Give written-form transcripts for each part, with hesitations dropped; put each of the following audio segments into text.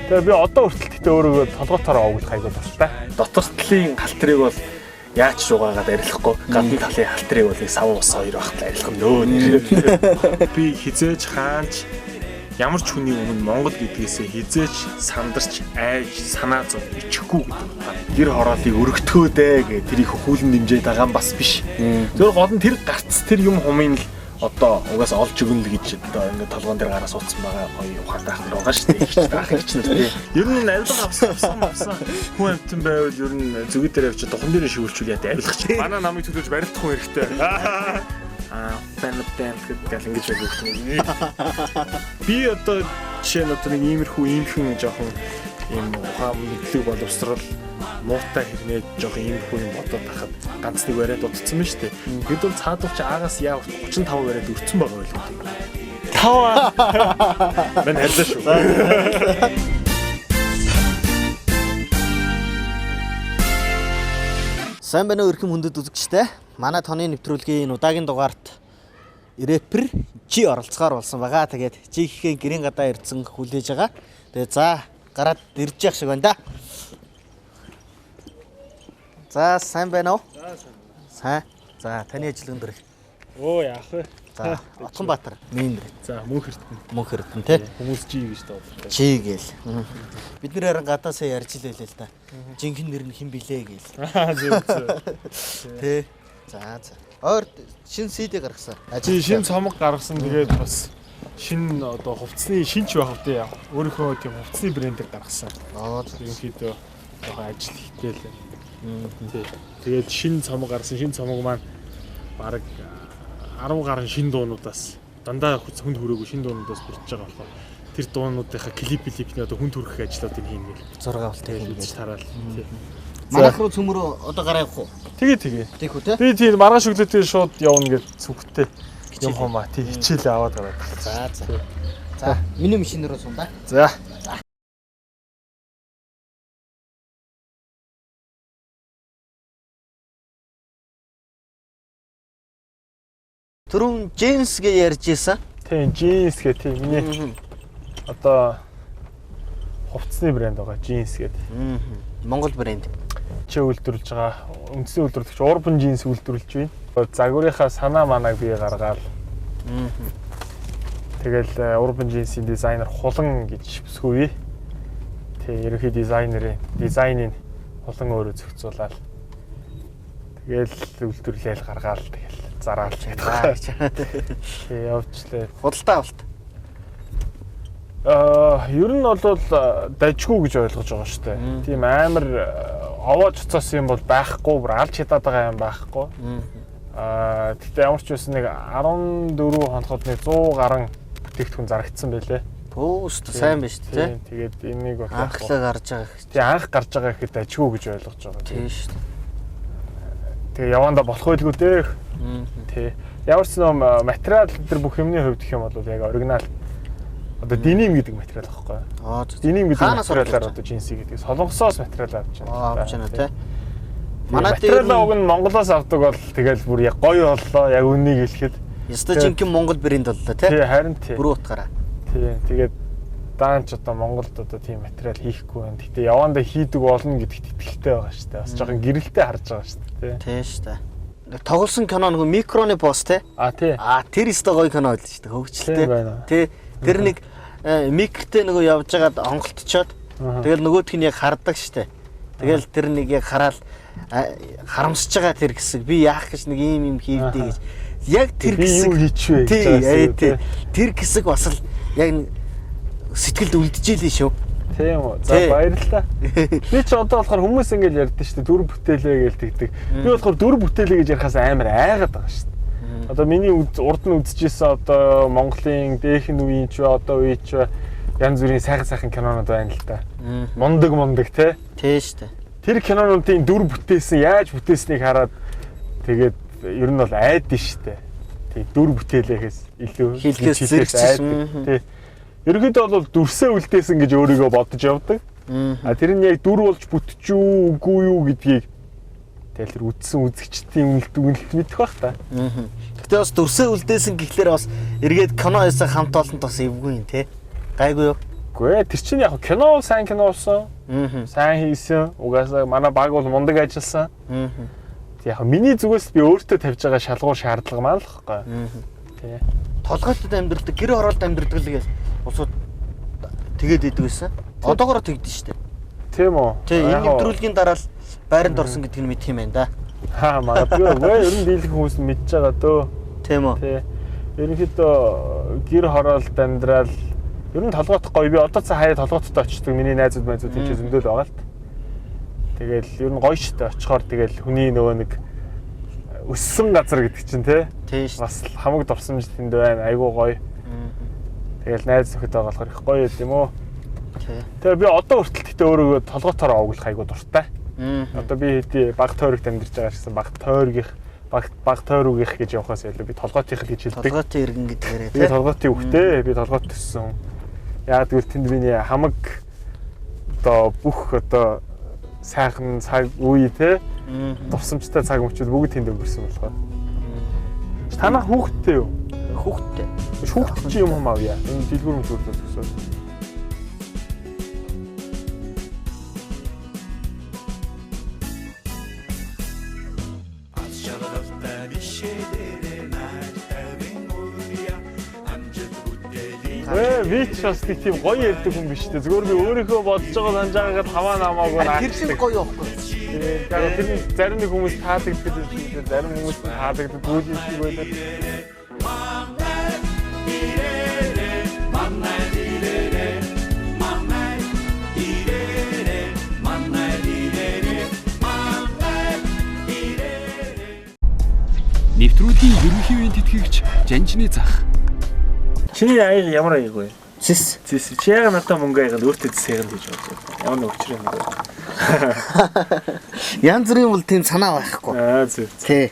Тэгээ би одоо хүртэл гэтээ өөрийгөө толгой тараа овоглох айгуу дуртай. Дотор талын халтрыг бол яаж ч угаагаад арилгахгүй, гадна талын халтрыг бол сав ус хоёр багт арилгах нөө нэр. Би хизээж хаанч ямар ч хүний өмнө Монгол гэдгээсээ хизээж сандарч айж санаа зов ичихгүй гэдэг утгаар. Гэр хорооллыг өргөтгөө дээ гэ тэрийг хөхүүлэн дэмжиж байгаа юм бас биш. Зөвхөн гол нь тэр гарц тэр юм хумын л одоо угаас олж өгнө л гэж одоо ингээд толгоон дээр гараа суудсан байгаа гоё ухаантай ах нар байгаа шүү дээ. Ихч ах ихч нар тий. Ер нь авилга авсан авсан авсан хүн амтан байвал ер нь зүгий дээр явчих духан дээр шивүүлчихвэл яа авилгач. Манай намыг төлөөж барилдах хүн хэрэгтэй. Аа, фэн фэн гэдэг ингэж байдаг юм. Би одоо жишээ нь одоо нэг иймэрхүү иймхэн жоохон ийм ухаан мэдлэг боловсрал муутай хэрнээ жоохон иймэрхүү юм бодоод тахад ганц нэг бариад дутцсан байна шүү дээ. Тэгэд бол цаадууч аагаас яа 35 бариад өрцөн байгаа байлгүй дээ. 5 Мэн харьлаа шүү. Сайн байна уу эрхэм хүндэт үзэгчдээ. Манай тооны нэвтрүүлгийн удаагийн дугаарт рэпер Чи оролцохоор болсон байгаа. Тэгээд Чи гэхээ гэрийн гадаа ирсэн хүлээж байгаа. Тэгээд за гараад ирж явах шиг байна да. За сайн байна уу? Сайн. За таны ажиллагаанд өрх. Оо яах вэ? За Отгонбаатар минь За мөнх эрдэнэ. мөнх эрдэнэ те. Хүмүүс жи гэж дууддаг. Чи гээл. Бид нэр харин гадаасаа ярьж л байлээ л да. Жинхэнэ нэр нь хэн билээ гээл. Аа зөв зөв. Тэ. За за. Ойр шин CD гаргасан. Чи шин цомог гаргасан тэгээд бас шин одоо хувцсны шинч байх үү өөрийнхөө тийм хувцсны брендийг гаргасан. Аа за. Ерөнхийдөө жоохон ажил хийхдээ л. Тий. Тэгээд шин цомог гаргасан. Шин цомог маань бараг 10 гаруй шин дуунуудаас дандаа хүнд хүрээгүй шин дуунуудаас бүрдэж байгаа болохоор тэр дуунуудынхаа клип клипний одоо хүнд хүрэх ажлуудыг хийнэ гэл. 6 болтой Тэгээд юм үзэж гээл. тараал. Тий. Манайх руу цөмөрөө одоо гараа явах уу? Тэгээ тэгээ. Тийх үү те? Би тийм маргааш өглөө тэгээ шууд явна гэж сүхтэй юм хумаа. Тий хичээлээ аваад гараад. За за. За, миний машин руу сум да. За. Түрүүн джинс гэж ярьж исэн. Тийм джинс гэх тийм миний одоо хувцсны брэнд байгаа джинс гэдэг. Монгол брэнд. Чи үйлдвэрлэж байгаа үндсэн үйлдвэрлэгч Urban Jeans үйлдвэрлэж байна. Загварынхаа санаа манааг би гаргаал. Тэгэл Urban Jeans-ийн дизайнер Хулан гэж бүсгүй. Тэг ерөнхий дизайнерын дизайныг Хулан өөрөө зохицуулаад. Тэгэл үйлдвэрлээл гаргаал тэгэл зараал За гэдэг. гэж. Тэг явчлаа. Худалдаа авалт. Аа, ер нь бол дажгүй гэж ойлгож байгаа шүү дээ. Тийм амар овоож уцаасан юм бол байхгүй, бүр алж хятад байгаа юм байхгүй. Аа, тэгтээ ямар ч байсан нэг 14 хоноход нэг 100 гаруй бүтээгдэхүүн зарагдсан байлээ. Пөө шүү дээ, сайн байна шүү дээ. Тийм, тэгээд энийг бол Анхлаа гарч байгаа их. Тийм, анх гарч байгаа гэхэд дажгүй гэж ойлгож байгаа. Тийм шүү дээ. Тэгээ явандаа болох байлгүй дээ. Тий. Ямар ч ном материал дээр бүх юмны хувьд гэх юм бол яг оригинал одоо деним гэдэг материал байхгүй юу? Аа зөв. Деним гэдэг Хаанаас материалаар олж одоо джинсийг гэдэг. Солонгосоос материал авч байна. Аа авч байна те. Манай Манай дээр материал уг нь Монголоос авдаг бол тэгэл бүр яг гоё боллоо. Яг үннийг хэлэхэд. Яста жинхэнэ Монгол брэнд боллоо Тий, те. харин тий. Бүрэн утгаараа. Тий, тэгээд даанч одоо Монголд одоо тийм материал хийхгүй байна. Гэтэ явандаа хийдэг болно гэдэгт итгэлтэй байгаа шүү дээ. Бас жоохон гэрэлтэй харж байгаа шүү дээ. Тий. Тийм шүү дээ. Нэг тоглосон кино нөгөө микроны босс те. А тий. Аа тэр өстой гоё кино байл шүү дээ. Хөгжилтэй. Тийм байна. Тэ. Тэр нэг микротэй нөгөө явж байгаад онголтчоод тэгэл нөгөөх нь яг хардаг шүү дээ. Тэгэл тэр нэг яг хараал харамсаж байгаа тэр хэсэг би яах гэж нэг ийм юм хийвдэ гэж. Яг тэр Би хэсэг юу хийчихвэ гэж Тий, байгаа юм тий. тий. Тэр хэсэг бас л яг нэг сэтгэлд үлдчихээ шүү. Тийм үү. За Тий. баярлалаа. Би ч одоо болохоор хүмүүс ингэж ярьдэн шүү дээ. Дүр бүтээлээ гэж тэгдэг. Би болохоор дүр бүтээлээ гэж ярихаас амар айгаад байгаа шүү дээ. Одоо миний урд нь үзчихсэн одоо Монголын дээхэн үеийн ч бай, одоо үеийн ч бай янз бүрийн сайхан сайхан кинонууд байна л да. Мундаг мундаг те. Тий шүү дээ. Тэр кинонуудын дүр бүтээсэн, яаж бүтээснийг хараад тэгээд ер нь бол айдэн шүү дээ. Тэг дүр бүтээлээс илүү Хэлхээс гэж зэрэгцсэн. айдаг. Тий. Ерөнхийдөө бол дүрсээ үлдээсэн гэж өөрийгөө бодож явдаг. А тэр нь яг дүр болж бүтчихүү үгүй юу гэдгийг тэгэл тэр үдсэн үзэгчдийн үнэлт үнэлт мэдэх бах та. Гэтэ бас дүрсээ үлдээсэн гэхлээр бас эргээд кино хийсэн хамт олонд бас эвгүй юм те. Гайгүй юу? Үгүй тэр чинь яг кино сайн кино болсон. Сайн хийсэн. Угаасаа манай баг бол мундаг ажилласан. Яг миний зүгээс би өөртөө тавьж байгаа шалгуур шаардлага маань л хэвгүй. Тий. Толгойтод амьдрдаг, гэр хороолд амьдрдаг л гэж улсууд тэгээд идэг байсан. Одоогороо тэгдэж штэ. Тийм үү? Тий, энэ нэвтрүүлгийн дараа л байранд орсон гэдгийг мэдх юм байна да. Хаа магадгүй. Үгүй ер нь дийлэх хүмүүс нь мэдж байгаа дөө. Тийм үү? Тий. Ерөнхийдөө гэр хороолд амьдрал ер нь толгойт гоё. Би одоо цаа хаяа толгойттой очдөг. Миний найзууд майзууд тийм ч зөндөл байгаа л та. Тэгэл ер нь гоё штэ очихоор тэгэл хүний нөгөө нэг өссөн газар гэдэг чинь тий. Бас хамаг дурсамж тэнд байна. Айгуу гоё. Тэгэл найз нөхөд байгаа болохоор их гоё юм уу? Тий. Тэгээ би одоо хүртэл гэтээ өөрийгөө толгойтоор овоглох айгуу дуртай. Одоо би хэдий баг тойрогт амьдарч байгаа гэсэн баг тойргийнх баг тойрогийнх гэж явахаас илүү би толгойтынх л гэж хэлдэг. Толгойтын иргэн гэдгээрээ тий. Би толгойтын хүүхдээ, би толгойт төссөн. Яг гэвэл тэнд миний хамаг одоо бүх одоо сайхан цаг үе тий дурсамжтай цаг мөчүүд бүгд тэнд өнгөрсөн болохоор. Танах хүүхэдтэй юу? Хүүхэдтэй. Хүүхэд чи юм юм авъя. Энэ дэлгүүр мөлгүүр төсөө. Би ч бас нэг тийм гоё ярьдаг хүн биш үү. Зүгээр би өөрийнхөө бодож байгаа санаж байгаагаа хамаа намаагүй наа. Тэр чинь гоё байхгүй. Тэр нь зарим нэг хүмүүс таалагддаг юм шиг үү, зарим хүмүүс нь таалагддаггүй юм шиг байлаа. Нэвтрүүлгийн ерөнхий үеийн тэтгэгч Жанжны зах. Чиний аяг ямар аяг вэ? Цэс. Цэс. Чи яга надад мөнгө аягаад өөртөө цэс ягна гэж бодож байна. Ямар нэг учир юм бэ? Янз бүрийн бол тийм санаа байхгүй. Аа зөв. Тий.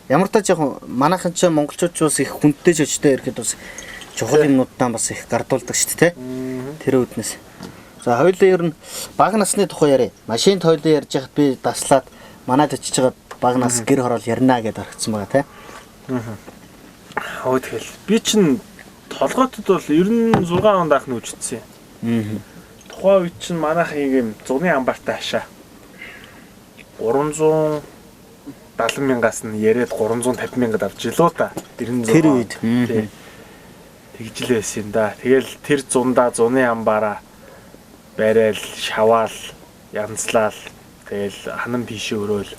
Ямар ч жоохон манайхан ч монголчууд ч бас их хүндтэй жожтой ирэхэд бас чухал юмнуудаа бас их гардуулдаг шүү дээ, тий. Тэр үүднээс. За хоёулаа ер нь бага насны тухай яриа. Машинд хоёулаа ярьж байхад би даслаад манад очиж байгаа бага нас гэр хороол ярина гэдээ орхисон байгаа, тий. Хөө тэгэл би чинь толгойтод бол 96 онд анх нүжчихсэн. Тухайн үед чинь манайхын юм зуны амбартай хашаа 370 мянгаас нь яриад 350 мянгад авч илүү та. 96. Тэр үед. Тий. Тэгж л байсан юм да. Тэгэл тэр зундаа зуны амбараа барайл, шаваал, янзлаал тэгэл ханан тийшээ өрөөл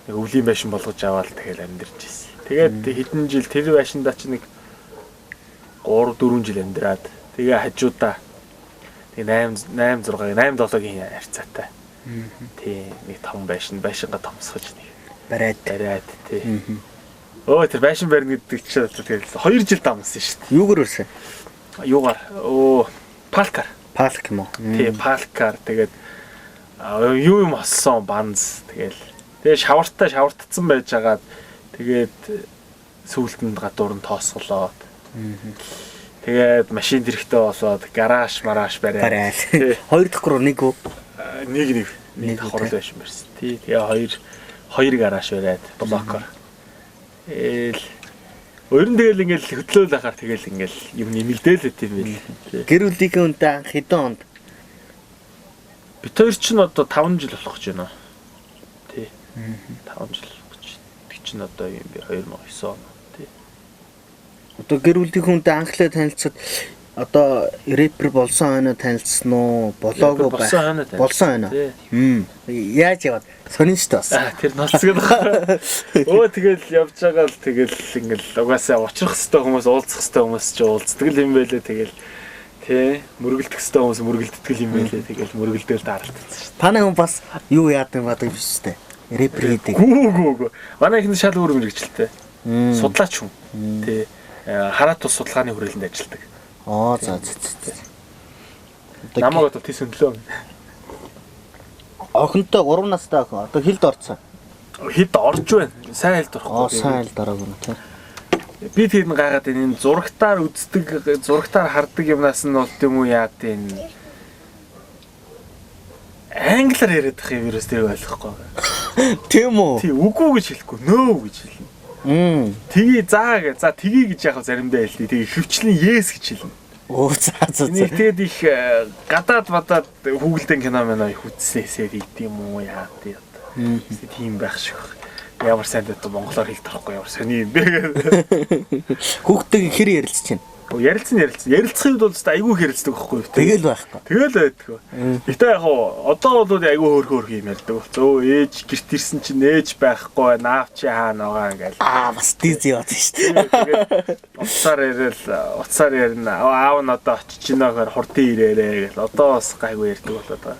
нэг өвлийн байшин болгож аваад тэгэл амьдарч ирсэн. Тэгээд хэдэн жил тэр байшиндаа чи нэг 3-4 жил амьдраад тэгээ хажуудаа тэг 8 8 6 8 7-гийн харьцаатай. Тий, нэг том байшин байшингаа томсгож нэг бариад тий. Өө тэр байшин барина гэдэг чинь тэгэл 2 жил дамсан шүү дээ. Юугаар өрсөн? Юугаар? Палкар. Палк юм уу? Тий, палкар тэгээд юу юм олсон банз тэгэл. Тэгээ шавартаа шавартцсан байж хагаад тэгээд сүүлд нь гадуур нь тоосголоод. Тэгээд машин тэрэгтэй болоод гараж мараш бариад. Хоёр дахь гурав нэг үү? Нэг нэг давхар байшин барьсан. Тий, тэгээ хоёр гараж бариад блокоор. Ээл ер нь тэгэл ингээл хөдлөөл ахаар тэгэл ингээл юм нэмэгдээл байт юм байл. Гэр бүлийнхээ үнтэй анх хэдэн онд? Бид хоёр чинь одоо 5 жил болох гэж байна. Тий. 5 жил болох гэж. Тэг чинь одоо юм бэ 2009 он. Тий. Одоо гэр бүлийнхээ үнтэй анхлаа танилцаад одоо рэпер болсон хойно танилцсан уу? Болоогүй байх. Болсон хойно танилцсан. Болсон хойно. Яаж яваад сонин шүү дээ бас. Тэр ноцгод байна. Өө тэгэл явж байгаа л тэгэл ингээл угаасаа учрах хэвээр хүмүүс уулзах хэвээр хүмүүс ч уулздаг л юм байлээ тэгэл. Тэ мөргөлдөх хэвээр хүмүүс мөргөлддөг юм байлээ тэгэл мөргөлдөөл даралтсан шүү дээ. Танай хүн бас юу яад юм бадаг биш үү? Рэпер хийдэг. Гүү. Манай ихэнд шал өөр мэрэгчлээ. Судлаач хүн. Тэ хараат тус судалгааны хүрээлэнд ажилладаг. Аа за. Намайг одоо тийс өндлөө. Охинтой 3 настай охин одоо хилд орцсон. Хилд орж байна. Сайн хилд орохгүй. Аа сайн хилд ороогүй нэ тий. Би тэр нь гайхаад энэ зурагтаар үздэг, зурагтаар хардаг юмнаас нь болд юм уу яад энэ англиар яриад байх юм ерөөс тэрийг ойлгохгүй байгаа. Тийм үү? Тий, үгүй гэж хэлэхгүй, нөө гэж хэлнэ. Тгий заа гэ. За тгий гэж яг заримдаа хэлдэг. Тэгээ хөвчлэн yes гэж хэлнэ. Оо за за. Энийг тэгээд их гадаад бадаад хүүгэлдэн кино мэнэ их үзсээсээ хийд юм уу яа тий одоо. Тийм байх шиг байна. Ямар сайн одоо монголоор хэлж тарахгүй ямар сони юм бэ гэдэг. Хүүхдтэйг хэр ярилцж байна? Ярилцсан. Ярилцахын үед бол өстой айгүй их ярилцдаг байхгүй юу? Тэгэл байхгүй. Тэгэл байдаг. Гэтэ яг хуу одоо бол айгүй хөөрхөн юм ярьдаг болсон. Өө ээж гэрт ирсэн чинь ээж байхгүй, наав чи хаана байгаа ингээл. Аа бас диз яваад шүү дээ. Тэгээд утсаар яриад утсаар ярина. Аав нь одоо очиж гинэ гэхээр хурдан ирээрээ гэл. Одоо бас гайгүй ярьдаг болоод байгаа.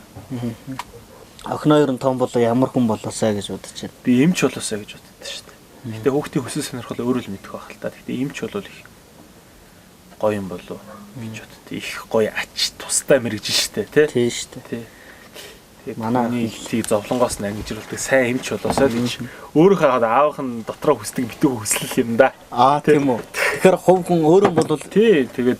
Охин хоёр нь том болоо ямар хүн болоосаа гэж бодож байна. Би эмч болоосаа гэж боддоо шүү дээ. Гэтэ хүүхдийн хүсэл сонирхол өөрөө л мэдэх байх л та. Гэтэ эмч бол их гоё юм болов гэж боддоо. Их гоё ач тустай мэрэгжил шүү дээ, тий? Тий шүү дээ. Тий. Тэгээд манай хэлийг зовлонгоос нь ангижруулдаг сайн эмч болоосаа л гэж өөрийнхөө аавынх нь дотроо хүсдэг битүү хүсэл юм да. Аа тийм үү. Тэгэхээр хувь хүн өөрөө бол тий тэгээд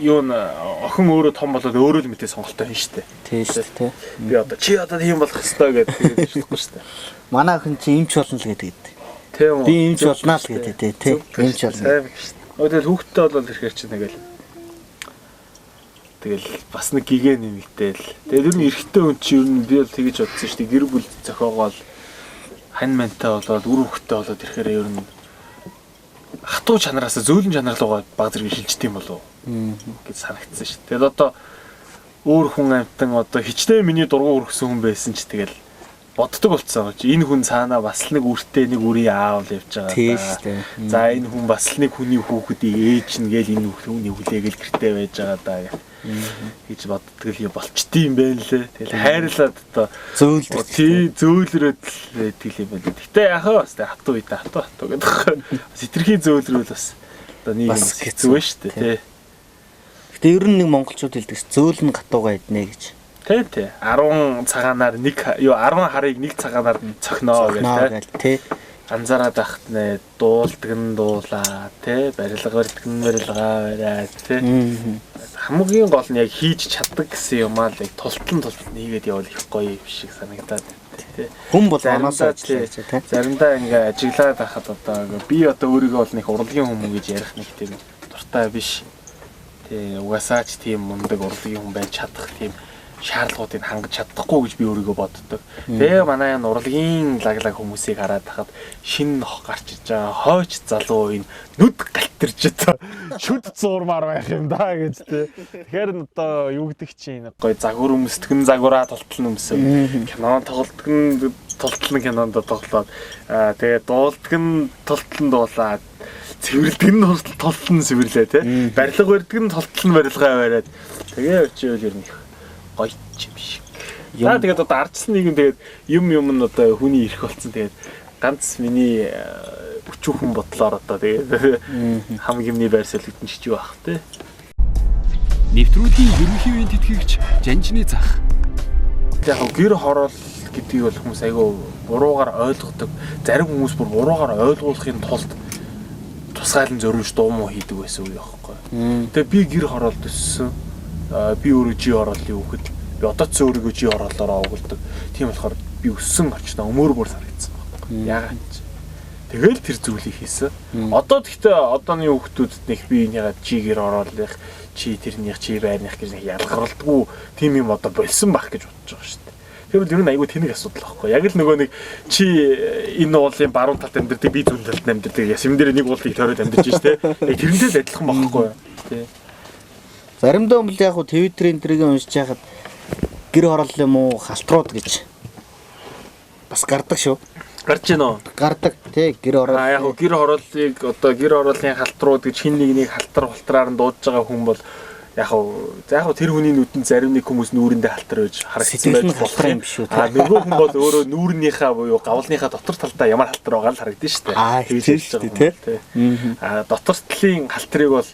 юу н охин өөрөө том болоод өөрөө л мэдээ сонголтоо хийн шүү дээ. Тий шүү дээ. Би одоо чи одоо тийм болох ёстой гэдэг тэгээд шүлэхгүй шүү дээ. Манай охин чи эмч болно л гэдэг. Тийм үү. Би эмч болно л гэдэг тий. Эмч болно. Сайн шүү дээ. Тэгэл хүүхдтэй бол ирэхээр чи нэгэл тэгэл бас нэг гигэ нэмэгдээл. Тэгээд ер нь эрэгтэй хүн чи ер нь би бол тэгэж бодсон шүү дээ. Гэр бүл зохиогоол хань мантай болоод үр хөвгтэй болоод ирэхээр ер нь хатуу чанараас зөөлөн чанар руугаа баг зэрэг шилждэг юм болов гэж санагдсан шүү дээ. Тэгээд одоо өөр хүн амтан одоо хичнээн миний дургу өргөсөн хүн байсан ч тэгэл боддог болцсон гэж. Энэ хүн цаанаа бас л нэг үртэй нэг үрийн аав л явж байгаа. Тийм шүү дээ. За энэ хүн бас л нэг хүний хүүхэдийг ээж нь гээл энэ хүний хүлээгээл гэртээ байж байгаа даа гэж боддог л юм болчтой юм байна лээ. Тэгэл хайрлаад одоо зөөлрөд тий зөөлрөөд л байдаг юм байна. Гэтэ яхаа бас тэ хатуу үедээ хатуу гэдэг. Бас хитрхи зөөлрөөл бас одоо нэг юм хэцүү байна шүү дээ тий. Гэтэ ер нь нэг монголчууд хэлдэг ш зөөл нь гатууга иднэ гэж. Тий тий. 10 цагаанаар нэг юу 10 харыг нэг цагаанаар цохиноо гэх тий. Анзаараад байхад нэ дуулдаг нь дуулаа тий барилга барьдаг нь барилгаа бариад тий. Хамгийн гол нь яг хийж чаддаг гэсэн юм аа л яг тултал хийгээд явал их гоё юм шиг санагдаад тий. Хүн бол оноосоо ажиллаж тий. Заримдаа ингээ ажиглаад байхад одоо би одоо өөрийгөө бол нэг урлагийн хүмүүс гэж ярих нэг тийм дуртай биш. Тий угаасаа ч тийм мундаг урлагийн хүн байж чадах тийм шаардлагуудыг хангаж чадахгүй гэж би өөрийгөө боддог. Тэгээ манай энэ урлагийн лаглаг хүмүүсийг хараад тахад шинэ нох гарч иж байгаа хойч залуу энэ нүд галтэрч одоо шүд зуурмаар байх юм да гэж тий. Тэгэхээр н одоо юу гэдэг чинь гой загвар өмсдөг нь загвараа тултал нь өмсөв. Кино тоглолтог нь тултал нь кинонд тоглоод тэгээ дуулдаг нь тултал нь дуулаад цэвэрлдэг нь тултал нь цэвэрлээ тий. Барилга барьдаг нь тултал нь барилгаа бариад тэгээ очивол ер нь их гоё юм шиг. За тэгээд одоо ардчсан нийгэм тэгээд юм нь одоо хүний эрх болсон. Тэгээд ганц миний өчүүхэн бодлоор одоо тэгээд хамгийн юмны байр солигдсон ч юу ах те. Нэвтрүүлгийн ерөнхий үеийн тэтгэгч Жанжны зах. Яг гэр хороол гэдгийг бол хүмүүс айгүй буруугаар ойлгодог. Зарим хүмүүс бүр буруугаар ойлгуулахын тулд тусгайлан зориулж дуу муу хийдэг байсан үе байхгүй. Тэгээ би гэр хороолд өссөн. Би өөрөө жи хорооллын хүүхэд. Би одоо ч өөрийгөө жи хорооллоороо овголдог. Тийм болохоор би өссөн орчноо өмөр бүр санагдсан байхгүй. Яагаад ч. Тэгэл тэр зүйлийг хийсэн. Одоо тэгтээ одооны хүүхдүүдэд нэг би энийгээ жи гэр хорооллых, чи тэрнийх, чи байрных гэж нэг ялгарладгүй тийм юм одоо болсон байх гэж бодож байгаа шүү дээ. Тэгвэл ер нь айгүй тэнэг асуудал байхгүй. Яг л нөгөө нэг чи энэ уулын баруун талд амьдардаг, би зүүн талд амьдардаг. Яс юм дээр нэг уулыг тойроод амьдарч шүү дээ. Яг тэрнтэй л адилхан байхгүй юу? Тий. Заримдаа бол яг хуу Twitter-ийн тэрийг уншиж байхад гэр хорооллын юм уу халтрууд гэж бас гардаг шүү. Гарч гин үү? Гардаг тий гэр хороол. А яг хуу гэр хорооллыг одоо гэр хорооллын халтрууд гэж хин нэг нэг халтар хултраар нь дуудаж байгаа хүн бол яг хуу тэр хүний нүдэнд зарим нэг хүмүүс нүүрэндээ халтар байж харагдсан байж болох юм биш үү? А нөгөө хүн бол өөрөө нүүрнийхээ буюу гавлынхаа дотор талдаа ямар халтар байгаа л харагдана шүү дээ. Тэгж хэлж байгаа тий. А дотор талын халтрыг бол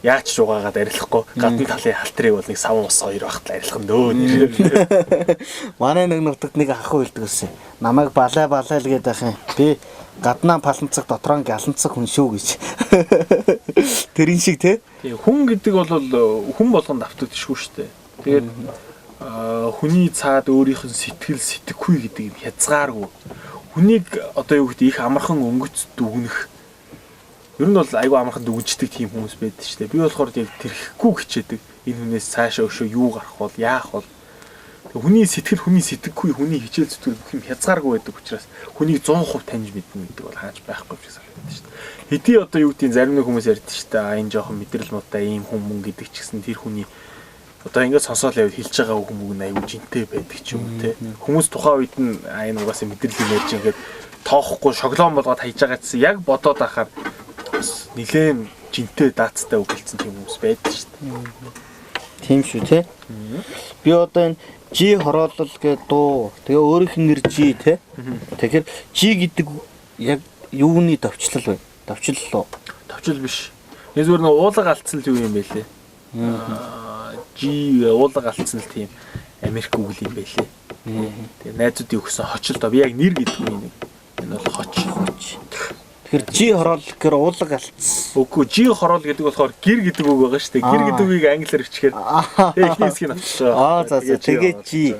яаж ч угаагаад арилахгүй гадна талын халтрыг бол нэг саван ус хоёр багт арилах нь дөө нэр. Манай нэг нутагт нэг ах үйлдэг гэсэн. Намайг балай балай л гэдэг ах юм. Би гаднаа паланцаг дотроо галанцаг хүн шүү гэж. Тэрэн шиг те. Тий, хүн гэдэг бол хүн болгонд автодшгүй шүү дээ. Тэгээд хүний цаад өөрийнх нь сэтгэл сэтгэхгүй гэдэг юм хязгааргүй. Хүнийг одоо юу гэдэг их амархан өнгөц дүгнэх Ер нь бол айгүй амархан дүгнждэг тийм хүмүүс байдаг шүү дээ. Би болохоор яг тэрхэхгүй хичээдэг. Энэ хүнээс цаашаа өшөө юу гарах бол, яах бол. Хүний сэтгэл, хүний сэтгэхгүй, хүний хичээл зүтгэл бүх юм хязгааргүй байдаг учраас хүнийг 100% таньж мэднэ гэдэг бол хаач байхгүй юм шиг санагддаг шүү дээ. Хэдий одоо юу гэдгийг зарим нэг хүмүүс ярьдэн шүү дээ. Энэ жоохон мэдрэл муутай ийм хүн мөн гэдэг ч гэсэн тэр хүний одоо ингээд сонсоол явал хэлж байгаа үг мөг нь аюу жинтэй байдаг ч юм уу те. Хүмүүс тухайн үед нь энэ угаасаа мэдрэл юм ярьж ингээд тоохгүй шоглоон болгоод хайж байгаа гэсэн яг бодоод ахаар бас нилээн жинтэй даацтай үг хэлсэн тийм хүмүүс байдаг шүү дээ. Тийм шүү те. Би одоо энэ G хороолол гэдэг дуу. Тэгээ өөрийнх нь нэр G те. Тэгэхээр G гэдэг яг юуны товчлол вэ? Товчлол уу? Товчлол биш. Энэ зүгээр нэг уулга алдсан л юу юм бэ лээ. G уулга алдсан л тийм Америк үг юм бэ лээ. Тэгээ найзуудын өгсөн хочл доо. Би яг нэр гэдэг юм нэг. Энэ бол хоч. Тэгэхээр G хороол гэхээр уулга алдсан. Үгүй G хороол гэдэг болохоор гэр гэдэг үг байгаа шүү дээ. Гэр гэдэг үгийг англиар бичгээр тэгээ эхний хэсгийг авчихсан. Аа за за тэгээ G.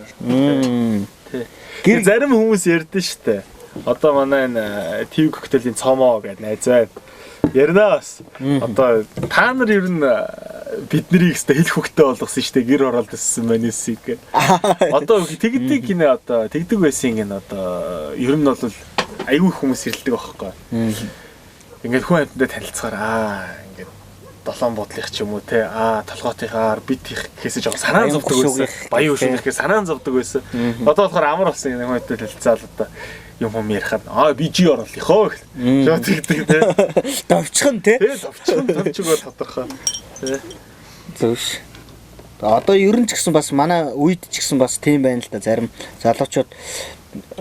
Гэр зарим хүмүүс ярьдэн шүү дээ. Одоо манай энэ TV коктейлийн цомоо гэдэг найз байна. Ярина бас. Одоо та нар ер нь биднийг өстө хэлэх хөвгтэй болгосон шүү дээ. Гэр хороолд өссөн манисыг гэх. Одоо тэгдэг гинэ одоо тэгдэг байсан гинэ одоо ер нь бол аюу их хүмүүс хэрэлдэг байхгүй. Ингээд хүн амьтандаа танилцахаар ингээд долоон бодлых ч юм уу те толгоотынхаа арбитих гэхээсээ жоохон санаан зовдөг байсан. Баян хөшүүнийх гэхээ санаан зовдөг байсан. Одоо болохоор амар болсон юм хүн амьтандаа танилцаал одоо юм юм ярихад би G оруулах гэх. Шууд тэгдэг те. Довчхон те. Тэ довчхон товчгоо тодорхой. Тэ. Зөв ш. Одоо ер нь ч гэсэн бас манай үед ч гэсэн бас тийм байна л да. Зарим залуучууд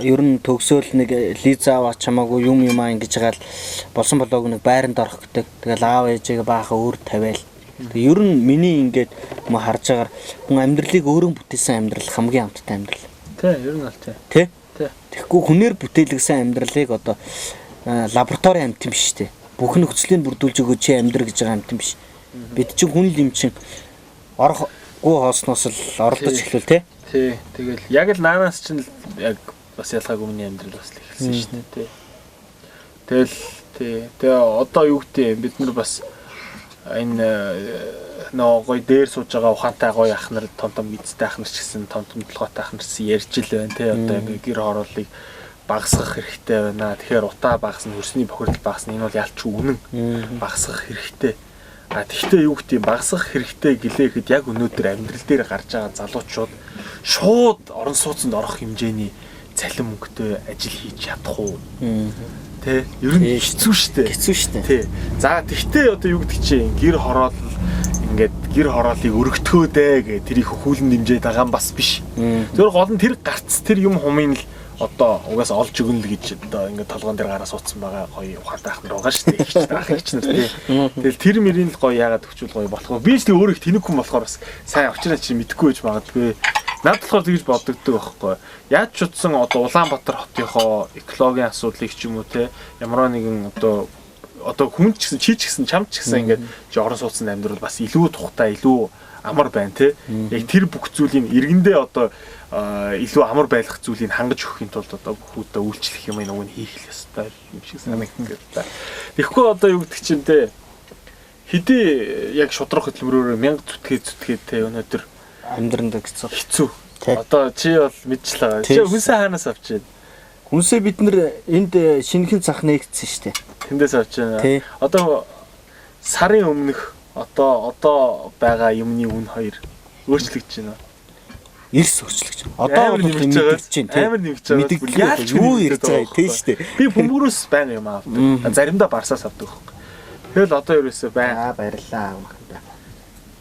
ер нь төгсөөл нэг лиза аваач хамаагүй юм юмаа ингэж байгаа л болсон болоог нэг байранд орох гэдэг. Тэгэл аав ээжээгээ баахан өөр тавиал. Тэг ер нь миний ингээд мө харж байгаагаар хүн амьдралыг өөрөө бүтээсэн амьдрал хамгийн амттай амьдрал. Тэ ер нь бол тэ. Тэ? Тэ. Тэгэхгүй хүнээр бүтээлгсэн амьдралыг одоо лаборатори амьт юм биш үү? Бүх нөхцөлийг бүрдүүлж өгөө чи амьдр гэж байгаа амьт юм биш. Бид чинь хүн л юм чинь орох гүү хоосноос л оролдож эхлүүл тэ. Тий. Тэгэл яг л наанаас чинь яг бас ялгаагүй миний амьдрал бас л эхэлсэн шүү дээ тий. Тэгэл тий. Тэгээ одоо юу гэдэг бид нар бас энэ нөө гоё дээр сууж байгаа ухаантай гоё ах нар том том эзтэй ах нар ч гэсэн том том толгойтой ах нар ч гэсэн ярьж л байна тий. Одоо ингээ гэр хорооллыг багасгах хэрэгтэй байна. Тэгэхээр утаа багасна, хөрсний бохирдол багасна. Энэ бол ялч үнэн. Багасгах хэрэгтэй. А тэгвэл юу гэдэг багасгах хэрэгтэй гэлээхэд яг өнөөдөр амьдрал дээр гарч байгаа залуучууд шууд орон сууцнд орох хэмжээний цалин мөнгөтэй ажил хийж чадах уу? Тэ? Ер нь хэцүү шттэ. Хэцүү шттэ. Тэ. За тэгтээ одоо юу гэдэг чинь гэр хороолол ингээд гэр хорооллыг өргөтгөө дээ гэ тэрийг хөхүүлэн дэмжиж байгаа юм бас биш. Зөвхөн гол нь тэр гарц тэр юм хумын л одоо угаасаа олж өгнө л гэж одоо ингээд толгоон дээр гараа суудсан байгаа гоё ухаантай ах нар байгаа шүү дээ. Ихч ах ихч нар тий. Тэгэл тэр мөрийн л гоё яагаад өгчүүл гоё болох вэ? Би ч тэг өөрөө их тэнэг хүн болохоор бас сайн учраа чи мэдэхгүй байж магадгүй. Над болохоор тэгж бодогддог байхгүй. Яаж ч утсан одоо Улаанбаатар хотынхоо экологийн асуудлыг ч юм уу те ямар нэгэн одоо хүн ч гэсэн чи ч гэсэн чам ч гэсэн ингээд чи орон сууцнд амьдрал бас илүү тухтай илүү амар байна те. Яг тэр бүх зүйлийг иргэндээ одоо илүү амар байлгах зүйлийг хангаж өгөхийн тулд одоо бүхүүдээ үйлчлэх юм нэг нь хийх л ёстой юм шиг санагддаг та. Тэгэхгүй одоо юу гэдэг чинь те хэдий яг шудраг хөдөлмөрөөр 1000 зүтгээ те өнөөдөр амьдранд хэцүү. Хэцүү. Одоо чи бол мэдчихлээ. Чи хүнсээ хаанаас авч байна? Хүнсээ бид нэр энд шинэхэн зах нээгдсэн шүү дээ. Тэндээс авч байна. Одоо сарын өмнөх одоо байгаа юмны үн хоёр өөрчлөгдөж байна. Эрс өөрчлөгдөж байна. Одоо бол нэмэгдэж байна. Амар нэмэгдэж байгаа. Яаж юу ярьж байгаа тийм шүү дээ. Би бөмбөрөөс байнга юм авдаг. Заримдаа барсаас авдаг байхгүй. Тэгэл одоо ерөөсөө байн. Аа баярлалаа маханда.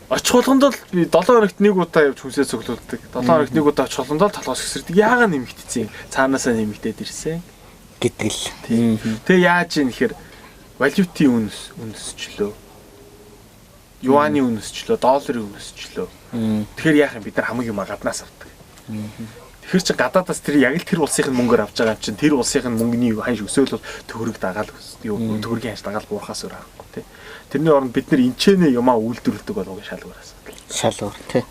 Очих болгонд л би 7 хоногт нэг удаа явж хүнсээ цуглуулдаг. 7 хоногт нэг удаа очих болгонд л толгоос өсөрдөг. Яагаад нэмэгдсэн? Цаанаасаа нэмэгдээд ирсэн гэдэг л. Тийм. Тэгээ яаж юм гэхээр валютын үн өсчлөө. Юаны үн өсчлөө, долларын үн өсчлөө. Тэгэхээр яах юм бид нар хамаг юм гаднаас авдаг. Тэгэхээр чи гадаадаас тэр яг л тэр улсын мөнгөөр авч байгаа юм чинь тэр улсын мөнгөний ханш өсөөл бол төгрөг дагаал юу төгрөгийн ханш дагаал буурахаас өөр аргагүй тий. Тэрний оронд бид нар энчэнэ юмаа үйлдвэрлэдэг бол уг шал өөр асуудал. Шал өөр тий.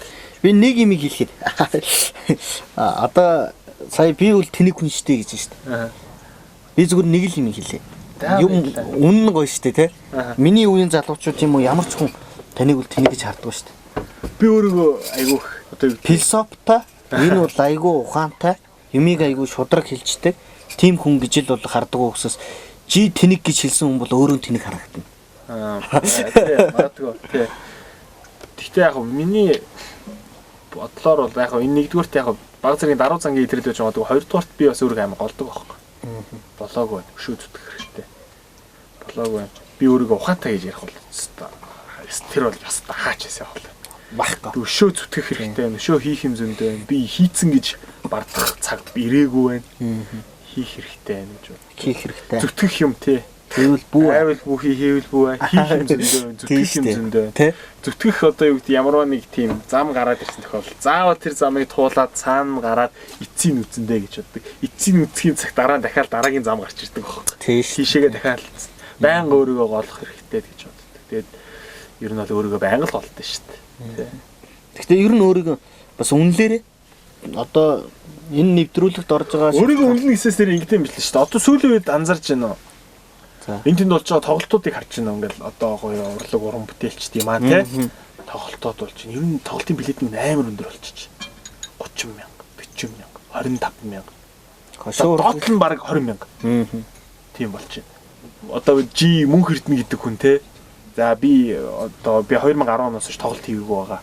Би нэг юм хэлэхэд одоо сая би бол тэнэг хүн штэ гэж байна штэ. Би зүгээр нэг л юм хэлээ. Юм үнэн гоё шүү дээ, тэ? Миний үеийн залуучууд юм уу ямар ч хүн таныг бол тэнэг гэж харддаг шүү дээ. Би өөрийгөө айгүйх одоо философтой, энэ бол айгүй ухаантай, юмыг айгүй шудраг хэлждэг. Тийм хүн гэж л бол хардаг угсаас жи тэнэг гэж хэлсэн хүн бол өөрөө тэнэг харагдана. Аа тий, магадгүй тий. Гэхдээ яг миний бодлоор бол яг энэ нэгдүгüрт яг баг зэргийн даруй зангийн илрэл байж магадгүй, хоёрдугаарт би бас өөрийгөө амар голдог байхгүй. Болоогүй байна. Өшөө зүтгэх хэрэгтэй. Болоогүй байна. Би өөрийгөө ухаантай гэж ярих бол тэр бол бас хаач ясаа бол. Баггүй. Би өшөө зүтгэх хэрэгтэй байна. Өшөө хийх юм зөндөө байна. Би хийцэн гэж бардах цаг ирээгүй байна. Хийх хэрэгтэй байна гэж бод. Хийх хэрэгтэй. Зүтгэх юм тий. Хийвэл бүү. Айвал бүү хийвэл бүү. Хийх юм зөндөө байна. Зүтгэх юм зөндөө. Зүтгэх одоо юу гэдэг ямарваа нэг тийм зам гараад ирсэн тохиолдол. Заавал тэр замыг туулаад цаана гараад эцсийн үзэндээ гэж боддог. Эцсийн үцгийн цаг дараа нь дахиад дараагийн зам гарч ирдэг байхгүй. Тийшээгээ дахиад байнга өөрийгөө голох хэрэгтэй гэж боддог. Тэгээд ер нь бол өөрийгөө байнга л голдсон шүү дээ. Гэхдээ ер нь өөрийгөө бас үнэлээрээ одоо энэ нэвтрүүлэгт орж байгаа өөрийгөө үнэлнэ гэсээс нэр ингэдэм биш л шүү дээ. Одоо сүүлийн үед анзарч байна уу? Энэ тэнд болж байгаа тоглолтуудыг харж байна ингээл одоо гоё урлаг уран бүтээлчд юм аа тий. Тоглолтууд болж байна. Ер нь тоглолтын билет нь амар өндөр болчих. 30 мянга, 40 мянга, 25 мянга. Доод нь бараг 20 мянга. Тийм болж байна. Одоо G мөнх эрдэнэ гэдэг хүн тий. За би одоо би 2010 оноос хойш тоглолт хийгээгүй байгаа.